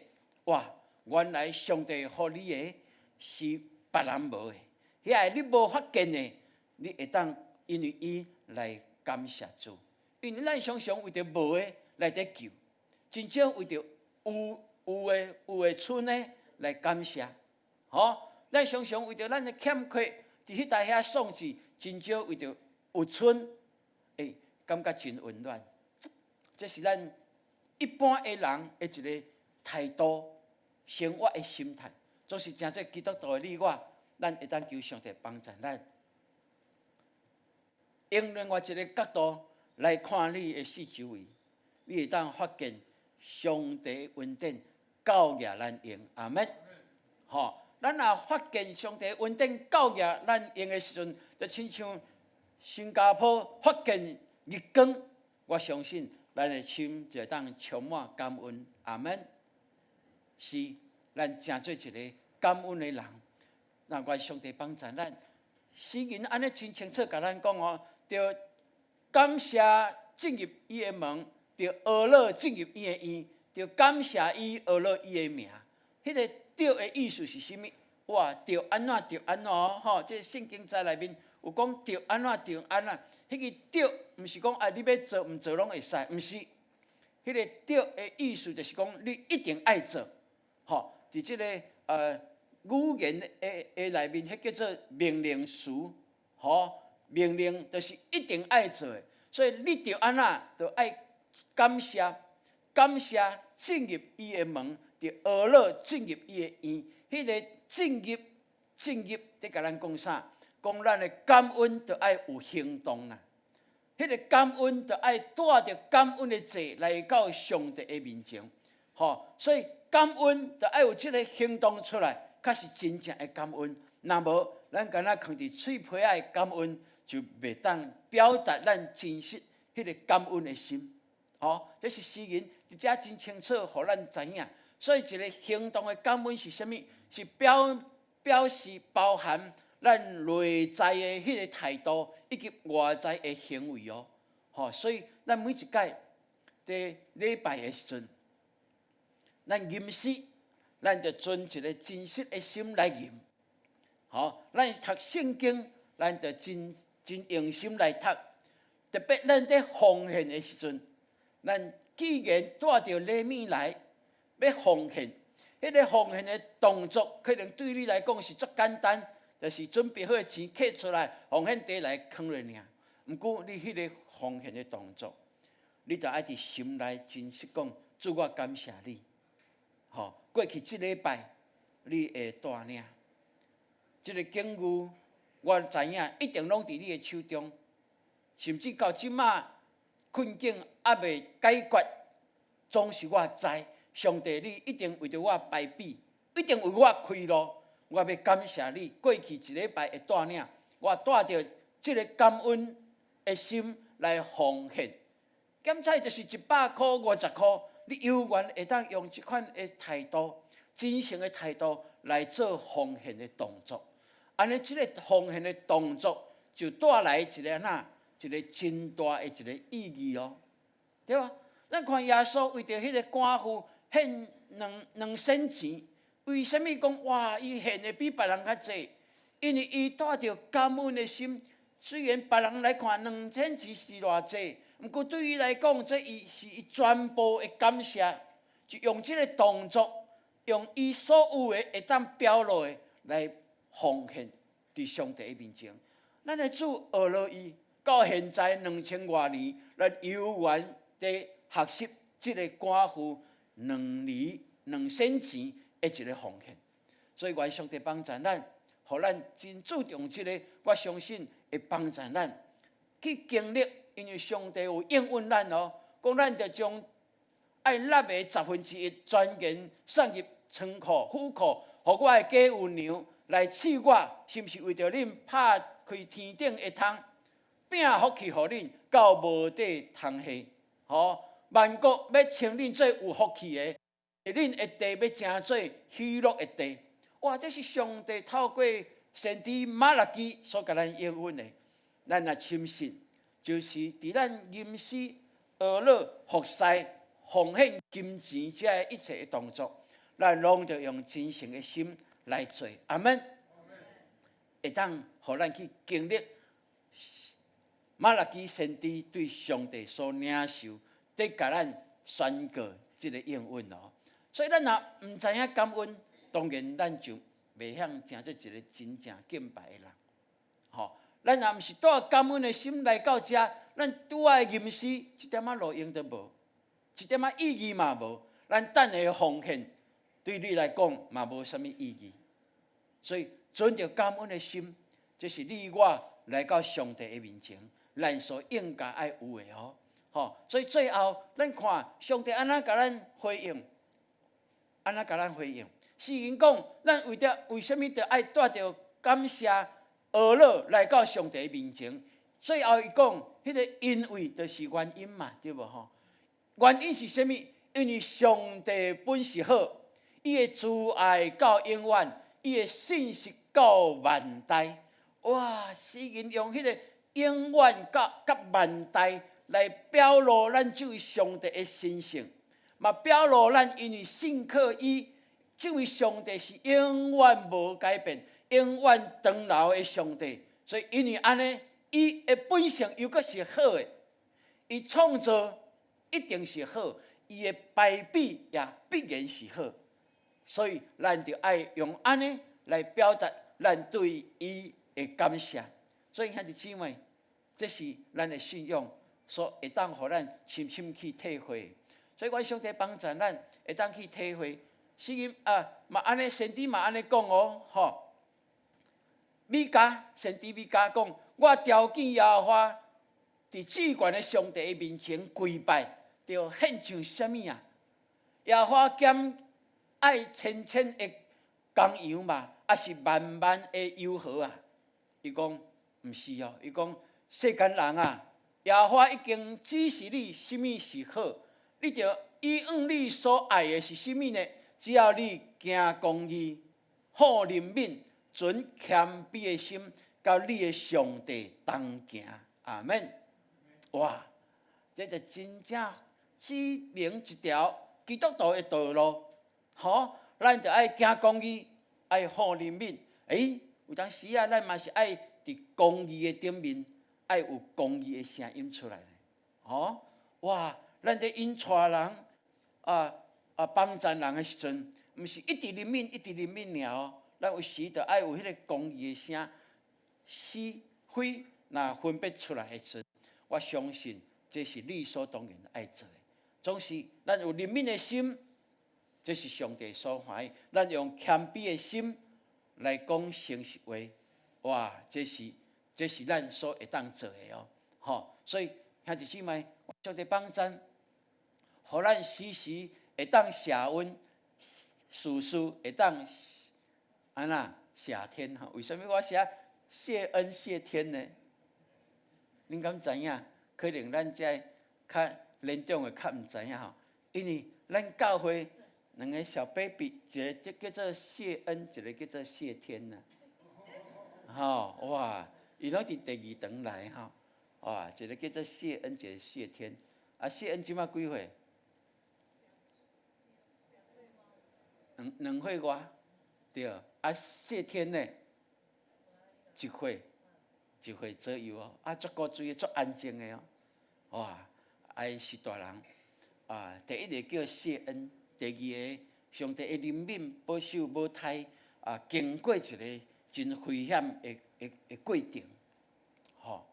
S1: 哇！原來上帝予你的是別人無的，遐個你無發現的，你會當因為伊來感謝主。因為咱常常為著無的來佇求，真少為著有的賰的來感謝。吼，咱常常為著咱的欠缺，佇彼搭遐喪志，真少為著有賰，會感覺真溫暖。這是咱一般的人的一個態度、生活的心態，總是成做基督徒的你我，咱會當求上帝幫助咱，用另外一個角度來看你的四周圍，你會當發現上帝恩典夠額咱用，阿們。吼，咱若發現上帝恩典夠額咱用的時陣，就親像新加坡發現日光，我相信咱的心就會當充滿感恩，阿們。是，咱成做一個感恩的人，那願上帝幫助咱。詩人按呢真清楚共咱講哦，著感謝進入伊的門，著呵咾進入伊的院，著感謝伊呵咾伊的名。彼個著的意思是啥物？哇，著按怎著按怎哦，吼！這聖經在內面有講著按怎著按怎，彼個著毋是講啊，你欲做毋做攏會使，毋是。彼個著的意思就是講你一定愛做，吼！佇這個語言的內面，彼叫做命令詞，吼，命令就是一定愛做的，所以你著按怎，著愛感謝，感謝進入伊的門，著呵咾進入伊的院，彼個進入進入，佇共咱講啥？講咱的感恩著愛有行動啦。彼個感恩著愛帶著感恩的祭來到上帝的面前，吼，所以感恩著愛有這個行動出來，才是真正的感恩。若無，咱敢若囥佇喙皮仔的感恩，就袂當表達咱真實彼個感恩的心。吼，這是詩人佇遮真清楚，予咱知影。所以一個行動的感恩是啥物？是表示包含咱內在的彼個態度，以及外在的行為哦。吼，所以咱每一擺佇禮拜的時陣，咱吟詩，咱就存一個真實的心來吟。吼，咱讀聖經，咱就真真用心來讀。特別咱佇奉獻的時陣，咱既然帶著禮物來欲奉獻，彼個奉獻的動作，可能對你來講是足簡單，就是準備好的錢揢出來，奉獻袋內囥落爾。毋過你彼個奉獻的動作，你著愛佇心內真實講，主我感謝你。吼，過去這禮拜你的帶領，這個境遇我知影一定攏佇你的手中，甚至到這馬困境猶未解決，總是我知，上帝你一定為著我排比，一定為我開路。我欲感謝你，過去一禮拜的帶領，我帶著這個感恩的心來奉獻。減菜就是100箍50箍，你猶原會當用這款的態度、真誠的態度來做奉獻的動作。按呢，這個奉獻的動作就帶來一個按怎，一個真大的一個意義哦，對吧？咱看耶穌為著彼個寡婦獻兩仙錢，為啥物講哇？伊獻的比別人較濟？因為伊帶著感恩的心。雖然別人來看兩仙錢是偌濟，毋過對伊來講，這伊是伊全部的感謝，就用這個動作，用伊所有的會當表露的來奉獻佇上帝的面前。咱的主呵咾伊，到現在兩千外年，咱猶原佇學習這個寡婦兩厘兩仙錢的一個奉獻。所以願上帝幫助咱，予咱真注重這個，我相信會幫助咱去經歷，因為上帝有應允咱哦，講咱著將愛納的十分之一全然送入倉庫、府庫，予我的家有糧來試我，是毋是為著恁拍開天頂的窗，餅福氣予恁到無地通下？吼，萬國欲稱恁做有福氣的，恁的地欲成做喜樂的地。哇！這是上帝透過先知瑪拉基所共咱應允的。咱若深信，就是佇咱吟詩、哀樂、服侍、奉獻金錢這一切的動作，咱攏著用真誠的心來做。阿門。會當予咱去經歷瑪拉基先知對上帝所領受，佇共咱宣告這个應允哦。所以咱若毋知影感恩，當然咱就袂曉成做一个真正敬拜的人。吼，咱若毋是帶感恩的心來到遮，咱拄愛吟詩一點仔路用都無，一點仔意義嘛無。咱等下奉獻對你來講嘛無啥物意義。所以存著感恩的心，這是你我來到上帝的面前，咱所應該愛有的哦。吼，所以最後咱看上帝按怎共咱回應，按怎共咱回應？聖經講，咱為著為啥物著愛帶著感謝、哀樂來到上帝面前？最後伊講，彼个因為就是原因嘛，對無吼？原因是啥物？因為上帝本是好，伊的慈愛到永遠，伊的信實到萬代。哇！詩人用彼个永遠佮萬代來表露咱這位上帝的神性，嘛表露咱因為信靠伊，這位上帝是永遠無改變、永遠長留的上帝。所以因為按呢，伊的本性又閣是好的，伊創造一定是好，伊的排比也必然是好。所以咱就愛用按呢來表達咱對伊的感謝。所以兄弟姊妹，這是咱的信仰所會當予咱深深去體會。所以願上帝幫助咱會當去體會。聖經啊，嘛按呢，先知嘛按呢講哦，吼。米迦先知米迦講，我朝見耶和華，佇至懸的上帝的面前跪拜，著獻上啥物啊？耶和華兼愛千千的公羊嘛，抑是萬萬的油河啊？伊講毋是哦，伊講世間人啊，耶和華已經指示你啥物是好，你著依向你所愛的是啥物呢？只要你行公義、好憐憫、存謙卑的心，佮你的上帝同行。阿門。哇！這就真正指明一條基督徒的道路。吼，咱著愛行公義，愛好憐憫。欸，有當時啊，咱嘛是愛佇公義的頂面，愛有公義的聲音出來。吼，哇！咱佇引帶人啊幫贊人的時陣，毋是一直憐憫，一直憐憫爾哦。咱有時著愛有彼个公義的聲，是非若分別出來的時陣，我相信這是理所當然愛做的。總是咱有憐憫的心，這是上帝所歡喜。咱用謙卑的心來講誠實話，哇！這是咱所會當做的哦。吼，所以兄弟姊妹，上帝幫贊，予咱時時會當謝恩，事事會當按怎謝天吼？為啥物我寫謝恩謝天呢？恁敢知影？可能咱這較年長的較毋知影吼，因為咱教會兩个小 baby，一个叫做謝恩，一个叫做謝天呐。吼哇！伊攏佇第二堂來吼，哇！一个叫做謝恩，一个謝天。啊，謝恩這馬幾歲？兩歲外，對。啊，謝天呢？一歲，一歲左右哦。啊，足古錐的，足安靜的哦。哇！啊，伊是大人。啊，第一个叫謝恩，第二个上帝的憐憫保守母胎啊，經過一个真危險的過程，吼，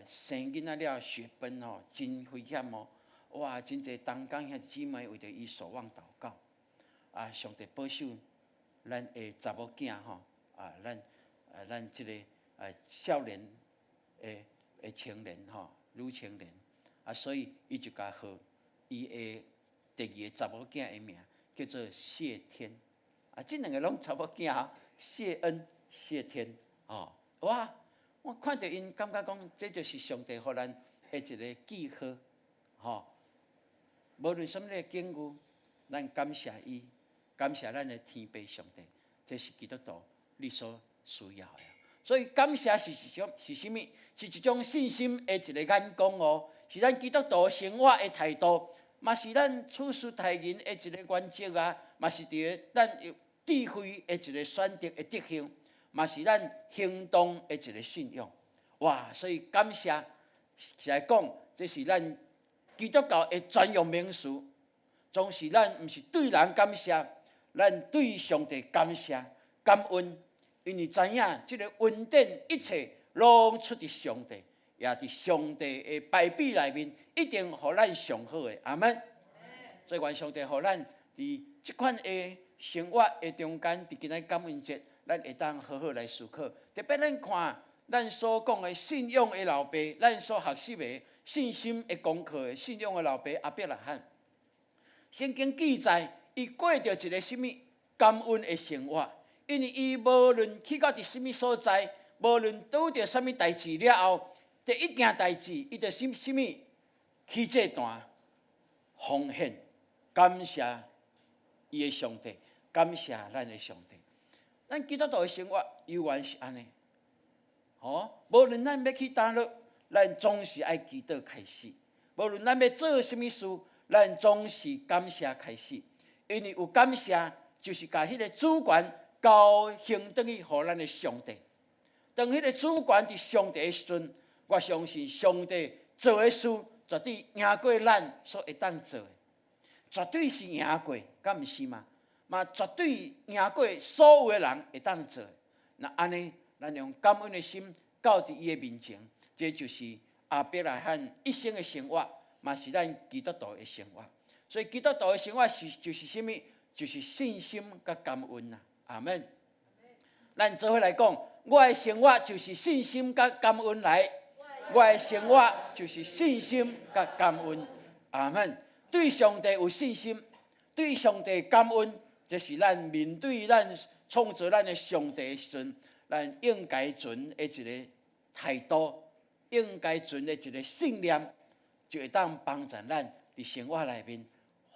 S1: 生囡仔了血崩吼，真危險哦！哇，真濟同工兄弟姊妹為著伊守望禱告，啊，上帝保守咱的查某囝吼，啊，咱這个少年的青年吼，女青年，啊，所以伊就共號伊的第二個查某囝的名叫做謝天，啊，這兩個攏查某囝吼，謝恩、謝天，哦，哇！我看著𪜶，感覺講，這就是上帝予咱的一个記號，吼。無論啥物个境遇，咱感謝伊，感謝咱的天父上帝，這是基督徒你所需要的。所以感謝是一種是啥物？是一種信心的一个眼光哦，是咱基督徒生活的態度，嘛是咱處事待人的一个原則啊，嘛是佇咱智慧的一个選擇的德行，嘛是咱行動的一个信仰。哇！所以感謝是來講，這是咱基督教的專用名詞。總是咱毋是對人感謝，咱對上帝感謝感恩，因為知影這个恩典一切攏出佇上帝，也佇上帝的排比內面，一定予咱上好的。阿們。所以願上帝予咱佇這款的生活的中間，佇今仔感恩節，咱會當好好來思考。特別咱看咱所講的信仰的老爸，咱所學習的信心的功課的信仰的老爸亞伯拉罕。聖經記載，伊過著一个啥物感恩的生活，因為伊無論去到佇啥物所在，無論拄著啥物代誌了後，第一件代誌，伊就啥啥物起祭壇奉獻，感謝伊的上帝，感謝咱的上帝。咱基督徒的生活猶原是按呢，吼，無論咱欲去佗落，咱總是愛祈禱開始；無論咱欲做啥物事，咱總是感謝開始，因為有感謝，就是共彼个主權交還轉去予咱的上帝。當彼个主權佇上帝的時陣，我相信上帝做的事絕對贏過咱所會當做的，絕對是贏過，敢毋是嗎？嘛絕對贏過所有的人會當做的。若按呢，咱用感恩的心到佇伊的面前，這就是亞伯拉罕一生的生活。嘛是咱基督徒的生活，所以基督徒的生活是就是啥物？就是信心佮感恩啊！阿們。咱做伙來講，我的生活就是信心佮感恩來。我的生活就是信心佮感恩。阿們。對上帝有信心，對上帝感恩，這是咱面對咱創造咱的上帝的時陣，咱應該存的一个態度，應該存的一个信念。就會當幫助咱佇生活內面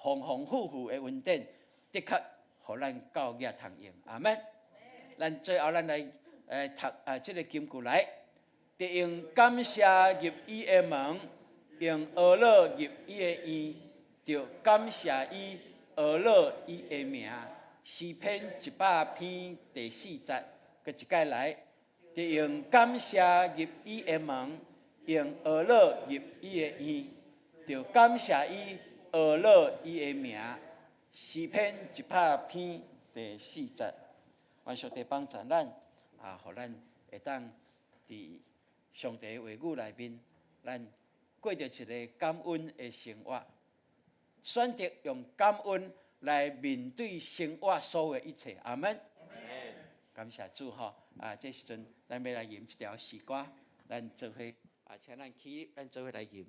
S1: 豐豐富富的恩典，的確予咱夠額通用。阿們。咱最後咱來讀啊，這个金句來，得用感謝入伊的門，用呵咾入伊的院，著感謝伊，呵咾伊的名。詩篇100篇第四節，閣一擺來，得用感謝入伊的門。用呵咾入伊的院，著感謝伊，呵咾伊的名。詩篇100篇第四節，願上帝幫助咱，啊，予咱會當佇上帝的話語內面，咱過著一个感恩的生活，選擇用感恩來面對生活所有的一切。阿們。感謝主吼！啊，這時陣咱欲來吟這條詩歌，咱做伙。啊，請咱起，咱做伙來吟。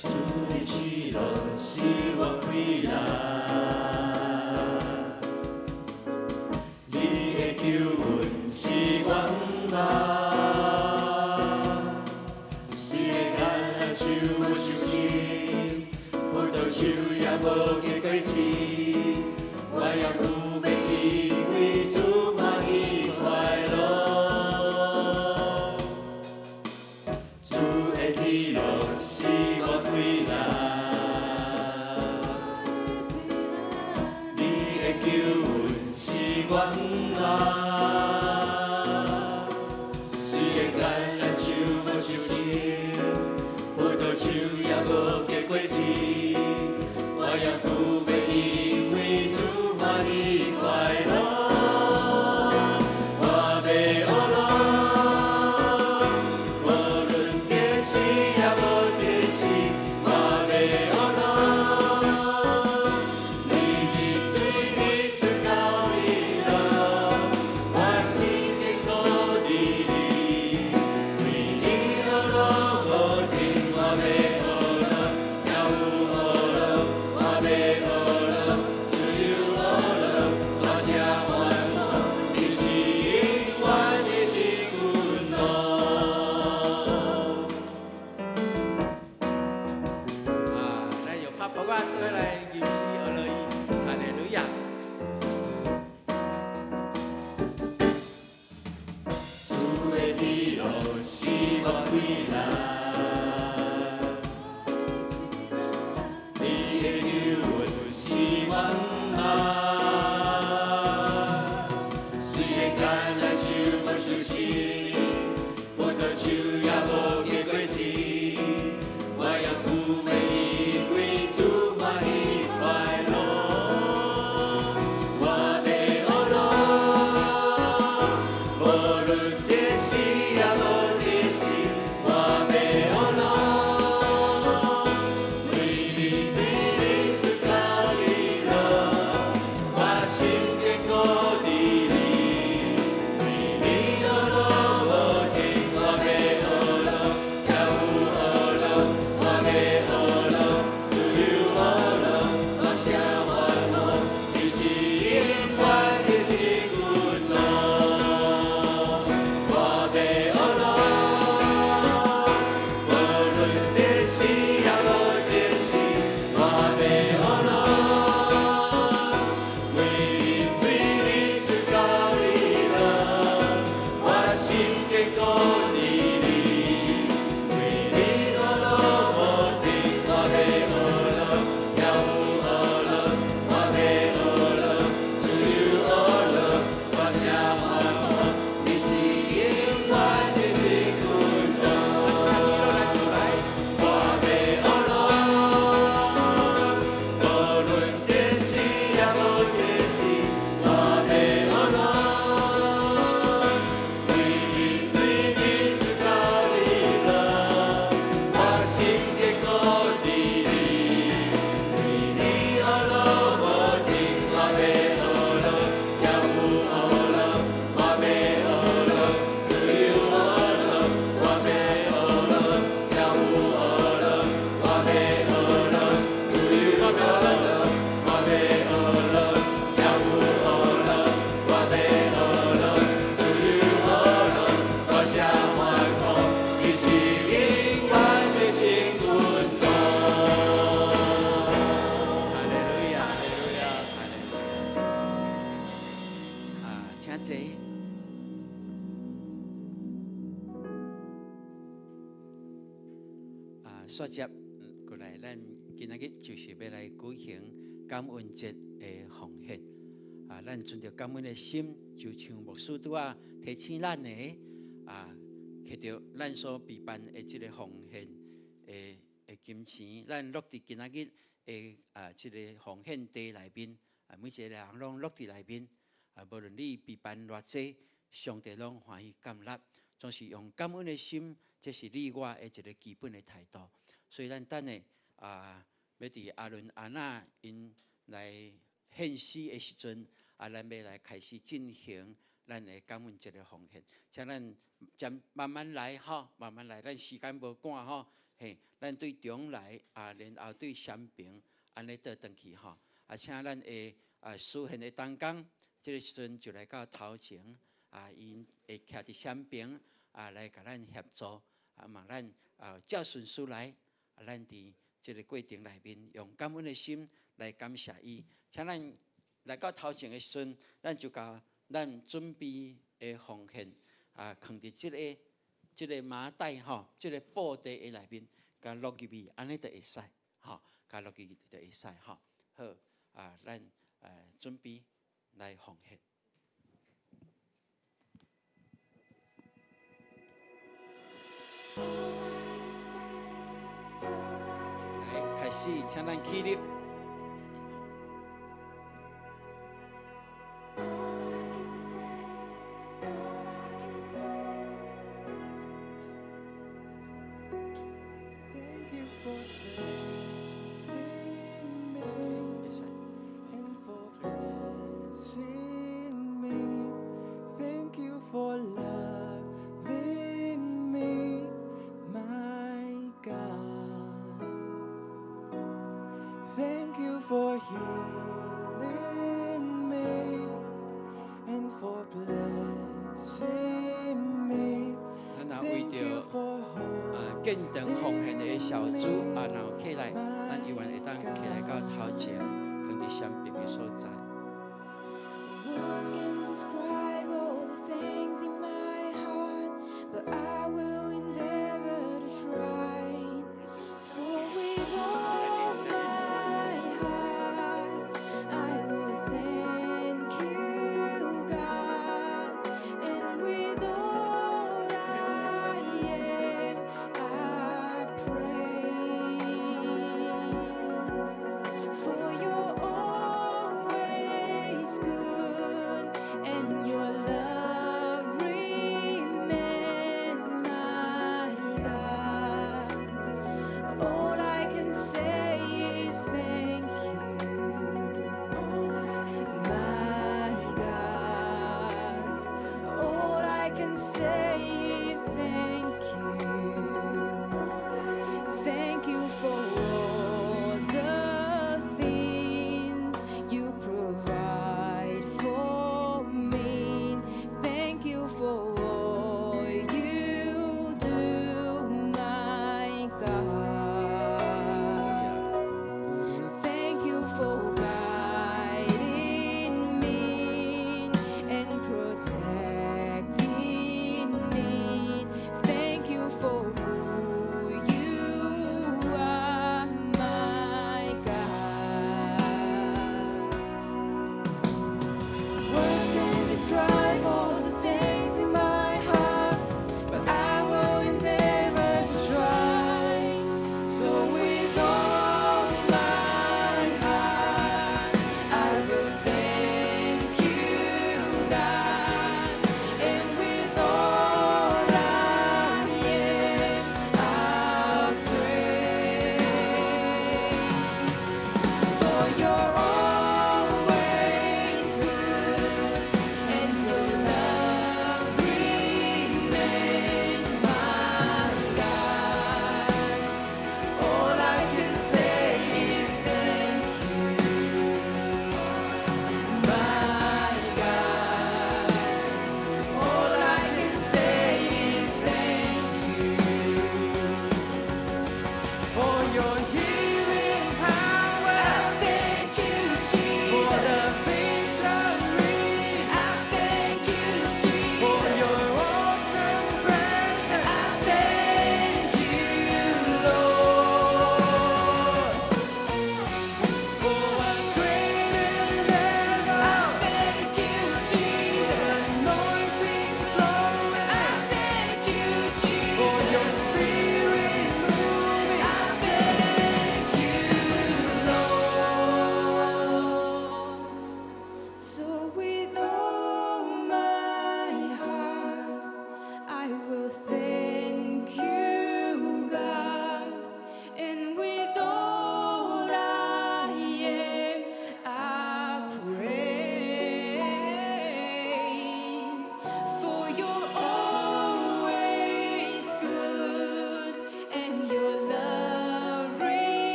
S3: 主的喜樂是我氣力，你的救恩是我望。雖然橄欖樹無收成，葡萄樹也無結果子，我猶閣欲因為主歡喜快樂。主的喜樂是我氣力，你的救恩是我望。雖然橄欖樹無收成，葡萄樹也無結果子，我猶閣欲因為主歡喜快樂。我欲呵咾，無論得時抑無得時，我欲呵咾。你已對我出高喜樂，我心堅固佇你，對你呵咾無停，我欲呵咾，對手也無結果子，我猶閣會因為主歡喜快樂。我欲學樂，無論得時也無得時，我欲學樂。為你對你出到喜樂，我心堅固佇你，為你勞碌無停，我欲學樂，跳舞學樂，我欲學樂，自由學樂，大聲歡呼，你是永遠的幸運樂。我欲學樂，無論得時也無得時，我欲學樂。為對你出到喜樂，我心堅固佇你，為你勞碌無停，我欲學樂，跳舞學樂，我欲學樂，自由學樂，大聲歡呼，你是永遠的幸運樂。我欲學樂，無論得時也無得時，我欲學樂。為你對你出到喜樂，我心堅固佇你，為你學樂無停，我欲學樂，跳舞學樂，我欲學樂，自由學樂，我欲學樂，跳舞學樂，我欲學樂，自由學樂，我欲學樂，跳舞學樂，我欲學樂，自由學樂，大聲歡呼，你是永遠的幸運樂。
S1: 哈利路亞，哈利路亞，哈利路亞。啊，請坐。啊，煞接過來，咱今仔日就是欲來舉行感恩節的奉獻。啊，咱存著感恩的心，就像牧師拄仔提醒咱的，啊，摕著咱所備辦的這个奉獻的金錢，咱落佇今仔日的啊這个奉獻袋內面，啊，每一个人攏落佇內面，啊，無論你備辦偌濟，上帝攏歡喜接納，總是用感恩的心，這是你我的一个基本的態度。所以咱等下啊，欲佇阿倫阿娜𪜶來獻詩的時陣，啊，咱欲來開始進行咱的感恩節的奉獻，請咱將慢慢來吼，慢慢來，咱時間無趕吼，嘿，咱對中來啊，然後對雙平按呢倒轉去吼，啊，請咱的啊司獻的同工，這个時陣就來到頭前，啊，𪜶會徛佇雙平啊，來共咱協助，啊，嘛咱啊照順序來，啊，咱佇這个過程內面，用感恩的心來感謝伊。請咱來到頭前的時陣，咱就共咱準備的奉獻啊，囥佇這个麻袋吼，這个布袋的內面，共落入去，按呢就會使吼，共落入去就會使吼。好啊，咱準備來奉獻。來，開始，請咱起立。
S9: Thank you for saving me
S1: 會使。
S9: and for blessing me. Thank you for loving me, my God. Thank you for healing me and for blessing me.
S1: 咱若為
S9: Thank
S1: 著
S9: you for
S1: 啊建堂奉獻的小組啊，若有起來，咱猶原會當起來到頭前，囥佇雙爿的所在。
S4: Words can describe all the things in my heart, but I will endeavor to try. So with all my heart, I will thank you, God, and with all I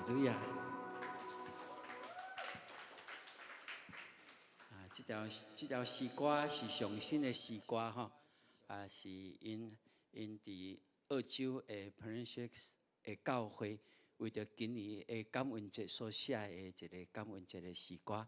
S1: 利路亞！啊，這條詩歌是上新的詩歌吼，啊，是𪜶佇澳洲的 Princess 的教會，為著今年的感恩節所寫的一个感恩節的詩歌。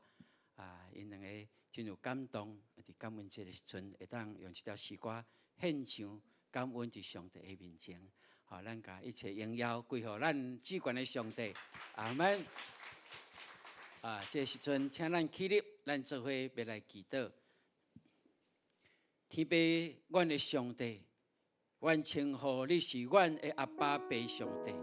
S1: 啊，𪜶兩个真有感動，佇感恩節的時陣，會當用這條詩歌獻上感恩佇上帝的面前。予咱共一切榮耀歸予咱至懸的上帝，阿門。啊，這個時陣，請咱起立，咱做伙欲來祈禱。天父，阮的上帝，阮稱呼你是阮的阿爸父上帝，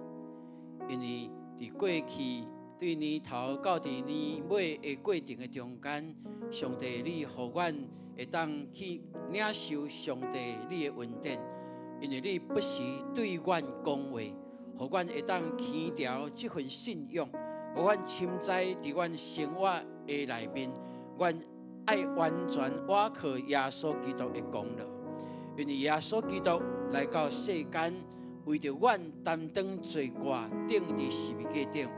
S1: 因為佇過去對年頭到佇年尾的過程的中間，上帝你予阮會當去領受上帝你的恩典。因為你不時對阮講話，予阮會當堅牢這份信仰，予阮深知佇阮生活的內面，阮愛完全倚靠耶穌基督的功勞。因為耶穌基督來到世間，為著阮擔當罪過，釘佇十字架頂，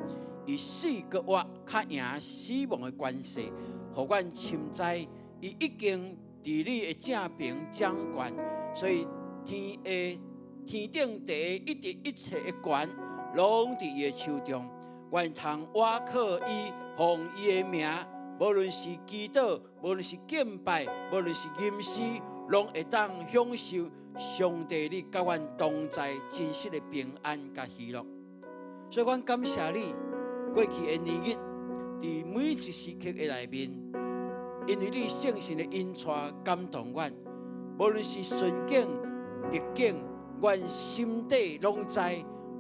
S1: 伊死閣活，較贏死亡的權勢，予阮深知伊已經佇你的正爿掌權，所以，天的天頂地一直一切的權，攏佇伊的手中。阮通倚靠伊，奉伊的名，無論是祈禱，無論是敬拜，無論是吟詩，攏會當享受上帝你佮阮同在真實的平安佮喜樂。所以，阮感謝你，過去的年日，佇每一時刻的內面，因為你聖神的引帶感動阮，無論是順境，逆境，阮心底攏知，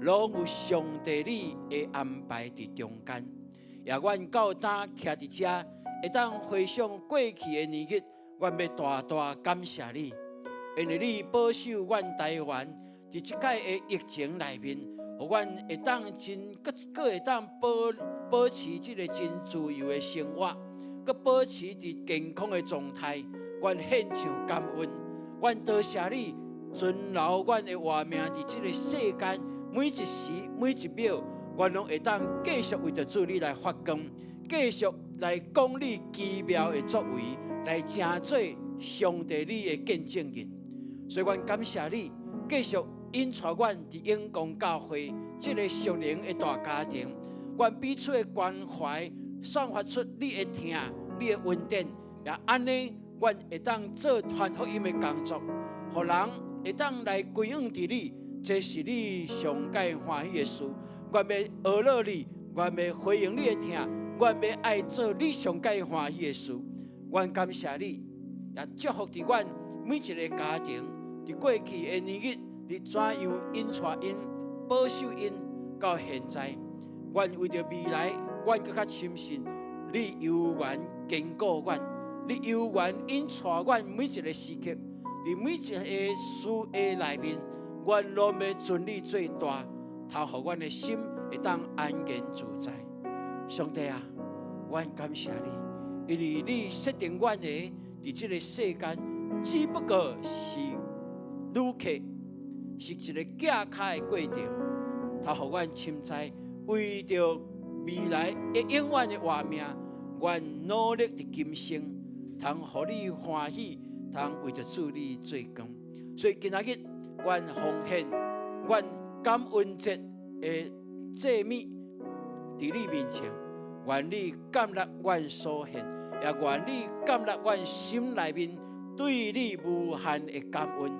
S1: 攏有上帝你的安排佇中間。也阮到今徛佇遮，會當回想過去的年日，阮欲大大感謝你，因為你保守阮台灣佇這擺的疫情內面，予阮會當真閣閣會當保持這个真自由的生活，閣保持佇健康的狀態，阮獻上感恩，阮多謝你。存留阮的活命佇這个世間，每一時每一秒，阮攏會當繼續為著主你來發光，繼續來講你奇妙的作為，來成做上帝你的見證人。所以，阮感謝你，繼續引帶阮佇永光教會這个屬靈的大家庭，阮彼此的關懷，散發出你的疼、你的恩典，也按呢，阮會當做傳福音的工作，予人會當來歸向佇你，這是你上蓋歡喜的事。阮欲學樂你，阮欲回應你的疼，阮欲愛做你上蓋歡喜的事。阮感謝你，也祝福佇阮每一个家庭，佇過去的年日，你怎樣引帶𪜶、保守𪜶到現在。阮為著未來，阮閣較深信你猶原堅固阮，你猶原引帶阮每一个時刻。佇每一个事的內面，阮攏欲尊你做大，予阮的心會當安然自在。上帝啊，阮感謝你，因為你設定阮的佇這个世間，只不過是旅客，是一个行跤的過程。予阮深知，為著未來的永遠的活命，阮努力佇今生，通予你歡喜。通為著主你做光，所以今仔日，阮奉獻，阮感恩節的祭物，佇你面前，願你接納阮所獻，也願你接納阮心內面對你無限的感恩。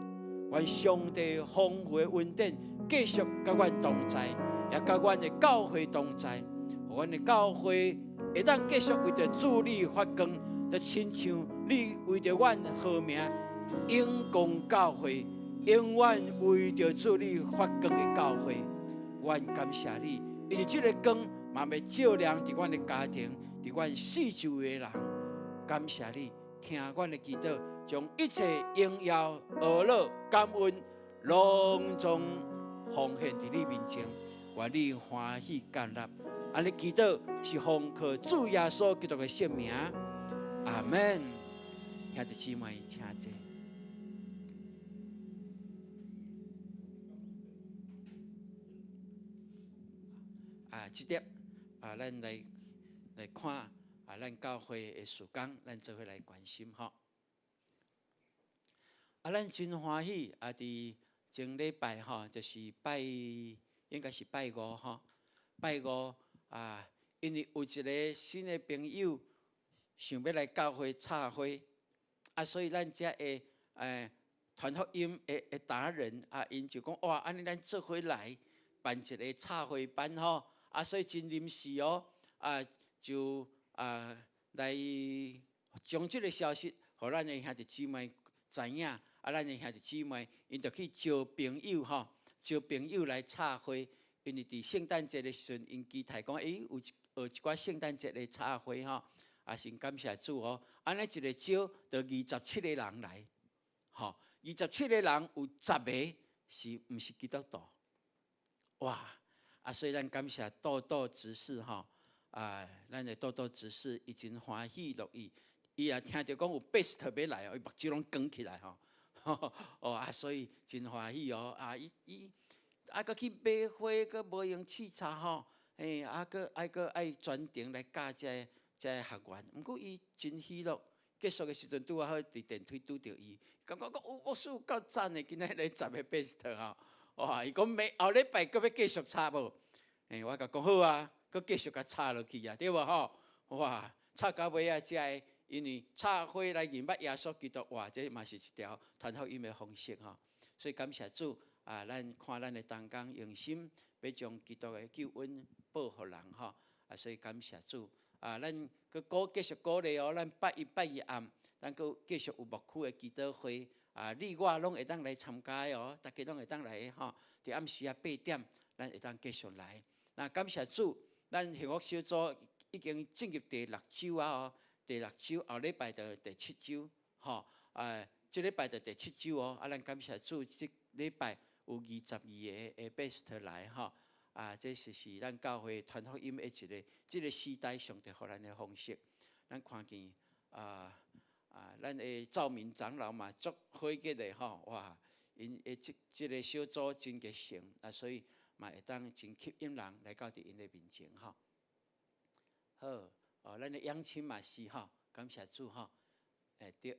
S1: 願上帝豐富的恩典繼續佮阮同在，也佮阮的教會同在，予阮的教會會當繼續為著主你發光。就親像你為著阮號名永光教會，永遠為著主你發光的教會，阮感謝你，因為這个光嘛欲照亮佇阮的家庭，佇阮四周圍的人。感謝你，聽阮的祈禱，將一切榮耀、呵咾、感恩，攏總奉獻佇你面前，願你歡喜接納。按呢祈禱是奉靠主耶穌基督的聖名。阿門。兄弟姊妹，請坐。啊，啊，這粒啊，咱來來看啊，咱教會的事工，咱做伙來關心吼。啊，咱真歡喜啊！佇前禮拜吼，就是拜應該是拜五吼，拜五啊，因為有一個新的朋友想欲來教會插花，啊，所以咱遮的傳福音的達人啊，𪜶就講哇，按呢咱做伙來辦一個插花班吼，啊，所以真臨時哦，啊，就啊來將這個消息，予咱的兄弟姊妹知影，啊，咱的兄弟姊妹，𪜶就去招朋友吼，招朋友來插花，因為佇聖誕節的時陣，𪜶期待講，欸，有學一寡聖誕節的插花吼，啊，先感謝主哦，按呢一个招，就27個人來，吼，27個人有十个是毋是基督徒？哇！啊，所以咱感謝豆豆執事吼，啊，咱的豆豆執事伊真歡喜樂意，伊也聽著講有 pastor 欲來哦，伊目睭攏光起來吼，哦啊，所以真歡喜哦，啊，伊伊啊，閣去買花，閣無閒試插吼，嘿，啊，閣愛閣愛專程來教這个這个學員，毋過伊真喜樂。結束的時陣拄仔好佇電梯拄著伊，感覺講哦，牧師有夠讚的，今仔日十個 pastor 吼，哇！伊講明後禮拜閣欲繼續插無？欸，我共講好啊，閣繼續共插落去啊，對無吼？哇！插到尾仔才會，因為插花來認捌耶穌基督，哇！這嘛是一條傳福音的方式吼。所以感謝主啊，咱看咱的同工用心，欲將基督的救恩報予人吼。啊，所以感謝主啊，咱閣鼓繼續鼓勵哦，咱拜一拜二暗，咱閣繼續有牧區的祈禱會啊，你我攏會當來參加的哦，逐家攏會當來的吼。佇暗時仔8點，咱會當繼續來。那感謝主，咱幸福小組已經進入第六週啊哦，第六週後禮拜就第七週，吼，這禮拜就第七週哦。啊，咱感謝主，這禮拜有22個的 pastor 來吼。啊，這是是咱教會傳福音的一個這個時代上帝予咱的方式。咱看見啊啊，咱的趙明長老嘛足火熱的吼，哇！𪜶的這這個小組真熱誠啊，所以嘛會當真吸引人來到佇𪜶的面前吼。好，哦，咱的養親嘛是吼，感謝主吼，會對，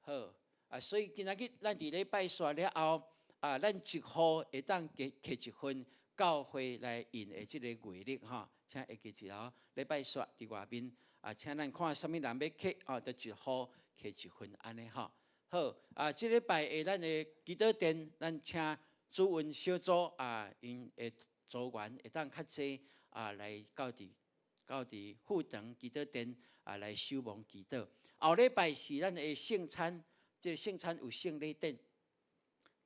S1: 好啊，所以今仔日咱佇禮拜煞了後，啊，咱一號會當摕摕一份教會來印的這個月曆吼，請會記一下哦。禮拜煞佇外面啊，請咱看啥物人欲摕哦，就一號摕一份按呢吼。好啊，這禮拜的咱的祈禱殿，咱請主問小組啊，𪜶的組員會當較濟啊，來到佇到佇副堂祈禱殿啊，來守望祈禱。後禮拜是咱的聖餐，這個聖餐有聖禮典。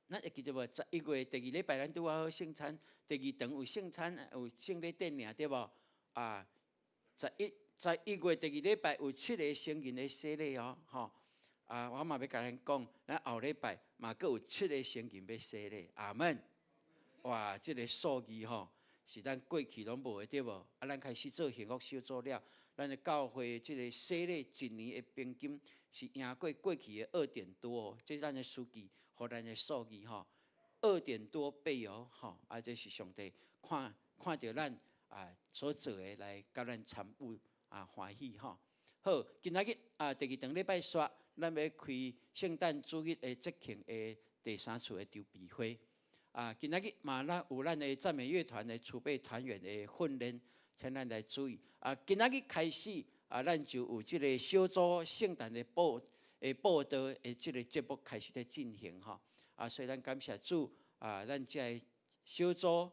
S1: 咱會記得無？11月第二禮拜咱拄仔好聖餐，第二堂有聖餐有聖禮典爾對無？啊，11月第二禮拜有七個成人的洗禮哦，吼。啊，我嘛欲共咱講，咱後禮拜嘛閣有七個成人欲洗禮，阿門。哇，這個數字吼，是咱過去攏無的對無？啊，咱開始做幸福小組了，咱的教會這個洗禮一年的平均是贏過過去的二點多，這是咱的數據，予咱的數字吼，二點多倍哦，吼，啊，這是上帝看看著咱啊所做的來共咱參與啊歡喜吼。好，今仔日啊第二頓禮拜煞，咱欲開聖誕主日的節慶的第三次的籌備會。啊，今仔日嘛，咱有咱的讚美樂團的儲備團員的訓練，請咱來注意。啊，今仔日開始啊，咱就有這個小組聖誕的報的報道的這個節目開始咧進行吼。啊，所以咱感謝主啊，咱這個小組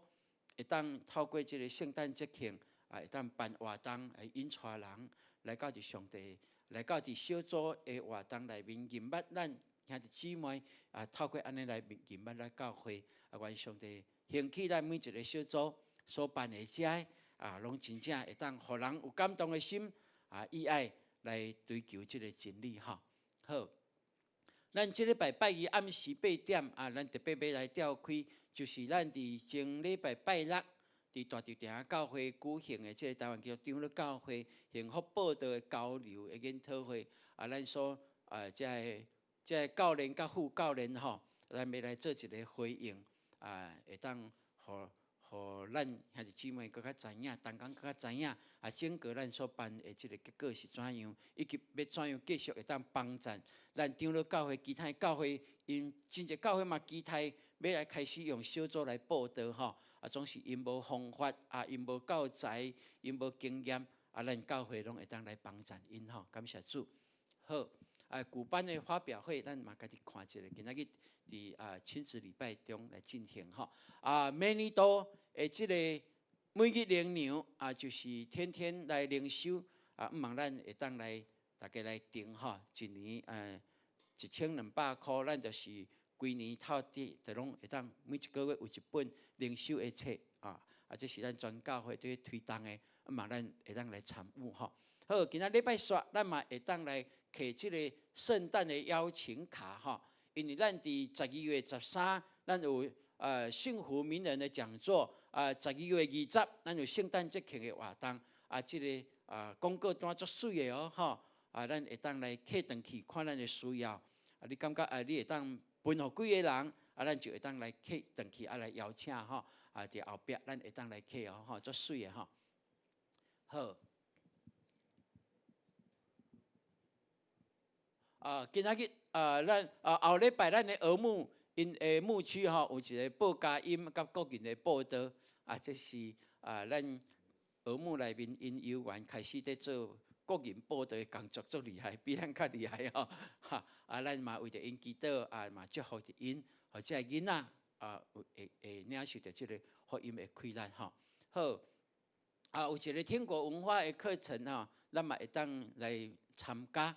S1: 會當透過這個聖誕節慶啊，會當辦活動來引帶人來到佇上帝，來到佇小組的活動內面認捌咱兄弟姊妹啊，透過按呢來認捌咱教會啊，願上帝興起咱每一個小組所辦的這啊，攏真正會當予人有感動的心啊，意愛來追求這個真理吼。好，咱這禮拜拜二暗時8點啊，咱特別欲來召開，就是咱佇前禮拜拜六佇大稻埕教會舉行的這個台灣基督長老教會幸福報道的交流的研討會啊，咱所啊這个這個教練佮副教練吼，咱欲來做一個回應啊，會當予予咱兄弟姊妹閣較知影，同工閣較知影啊，整個咱所辦的這個結果是怎樣，以及欲怎樣繼續會當幫贊咱長老教會其他的教會，𪜶真濟教會嘛期待欲來開始用小組來佈道吼，啊，總是𪜶無方法啊，𪜶無教材，𪜶無經驗，啊，咱教會攏會當來幫贊𪜶吼，感謝主。好，啊，舊版的發表會，咱嘛家己看一下，今仔日佇啊親子禮拜中來進行吼。啊，每年度的這個每日靈糧啊，就是天天來靈修啊，毋望咱會當來逐家來訂吼，一年1200箍，咱就是規年透底，就攏會當每一個月有一本靈修的冊啊，啊，這是咱全教會佇推動的，毋望咱會當來參與吼。好，今仔禮拜煞，咱嘛會當來摕這個聖誕的邀請卡吼，因為咱佇12月13，咱有幸福名人的講座，啊，12月20，咱有聖誕節慶的活動，啊，這個啊廣告單足媠的哦，吼，啊，咱會當來客轉去看咱的需要，啊，你感覺啊，你會當分予幾個人，啊，咱就會當來客轉去啊來邀請吼，啊，佇後壁咱會當來客哦，吼，足媠的吼，好。啊，今仔日啊，咱啊後禮拜咱的兒牧𪜶的牧區吼，有一個報佳音佮國言的報道，啊，這是啊咱兒牧內面𪜶幼兒園開始佇做國言報道的工作，足厲害，比咱較厲害吼。哈，啊，咱嘛為著𪜶祈禱，啊嘛祝福著𪜶，予這个囡仔啊有會會領受著這个福音的快樂吼。好，啊，有一個天國文化的課程吼，咱嘛會當來參加。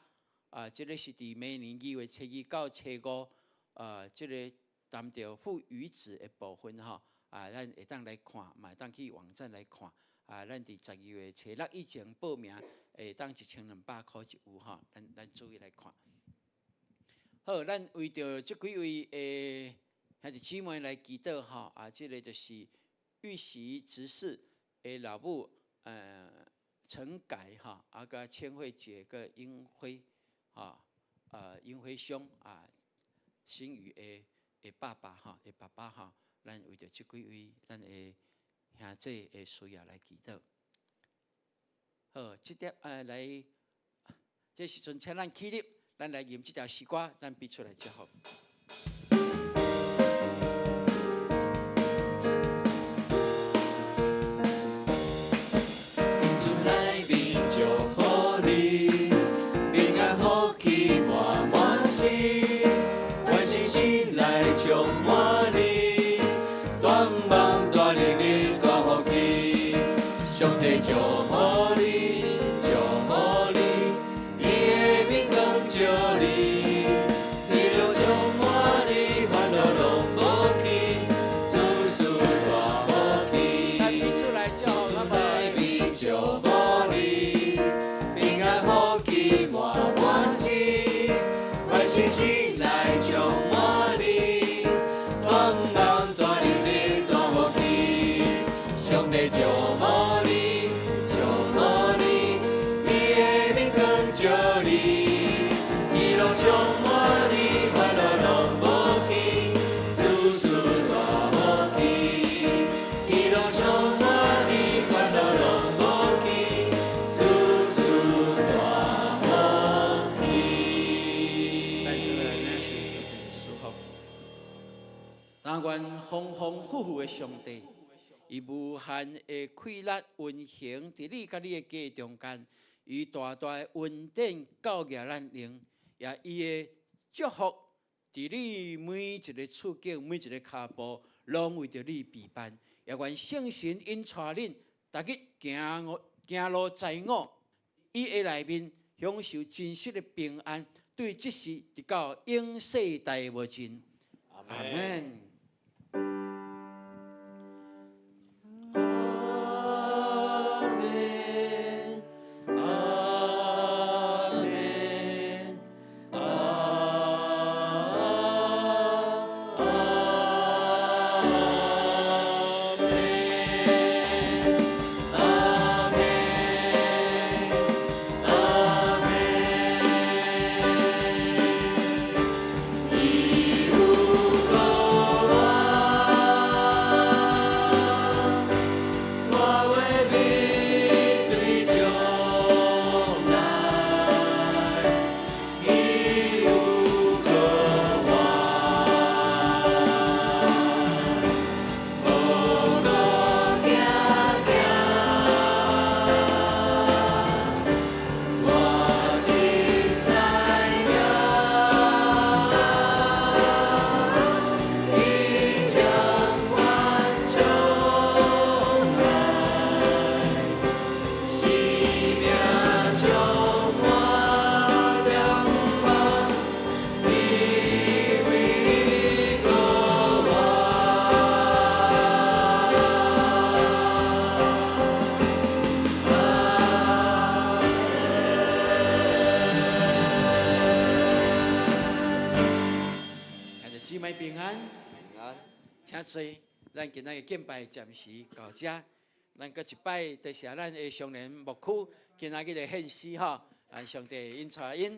S1: 啊，這个是佇明年2月初2到初5，啊，這个談著父與子的部分吼，啊，咱會當來看，嘛會當去網站來看。啊，咱佇12月初6以前報名，會當1200箍就有吼，咱咱注意來看。好，咱為著這幾位的兄弟姊妹來祈禱吼，啊，這个就是玉璽執事的老母，陳改吼，啊，佮千惠姐佮英輝。啊，英輝兄啊，新宇的的爸爸吼，的爸爸吼，咱為著這幾位咱的兄弟的需要來祈禱。好，這點來，這時陣請咱起立，咱來吟這條詩歌，咱彼此來祝福。
S3: 主內面祝福你，平安福氣滿滿心，願信心來充滿你，大望大能力大福氣，上帝祝福你，祝福你，伊的明光照你，喜樂充滿你，煩惱攏無去，諸事大福氣。
S1: 咱彼此來祝福，好無？
S3: 內面祝福你，平安福氣滿滿心，願信心來充滿你，大望大能力大福氣，上帝祝福你，祝福你，伊的明光照你，喜樂充滿你，煩惱攏無去，諸事大福氣。喜樂充滿你，煩惱攏無去，諸事大福氣。
S1: 咱做來領受上帝的祝福。但願豐豐富富的上帝，伊無限的快樂運行佇你佮你的家中間，伊大大的恩典教育咱靈，也伊的祝福佇你每一个處境、每一个跤步，攏為著你備辦。也願聖神引帶恁，逐日行路行路在我，伊的內面享受真實的平安，對這時直到永世代無盡。阿門。
S3: 阿門，阿門，阿門，阿門，阿門。伊有講。
S1: 妹平安。
S2: 平安。
S1: 請坐。咱今仔日敬拜暫時到遮，咱閣一擺多謝咱的常年牧區今仔日的獻詩吼，啊，上帝恩帶𪜶。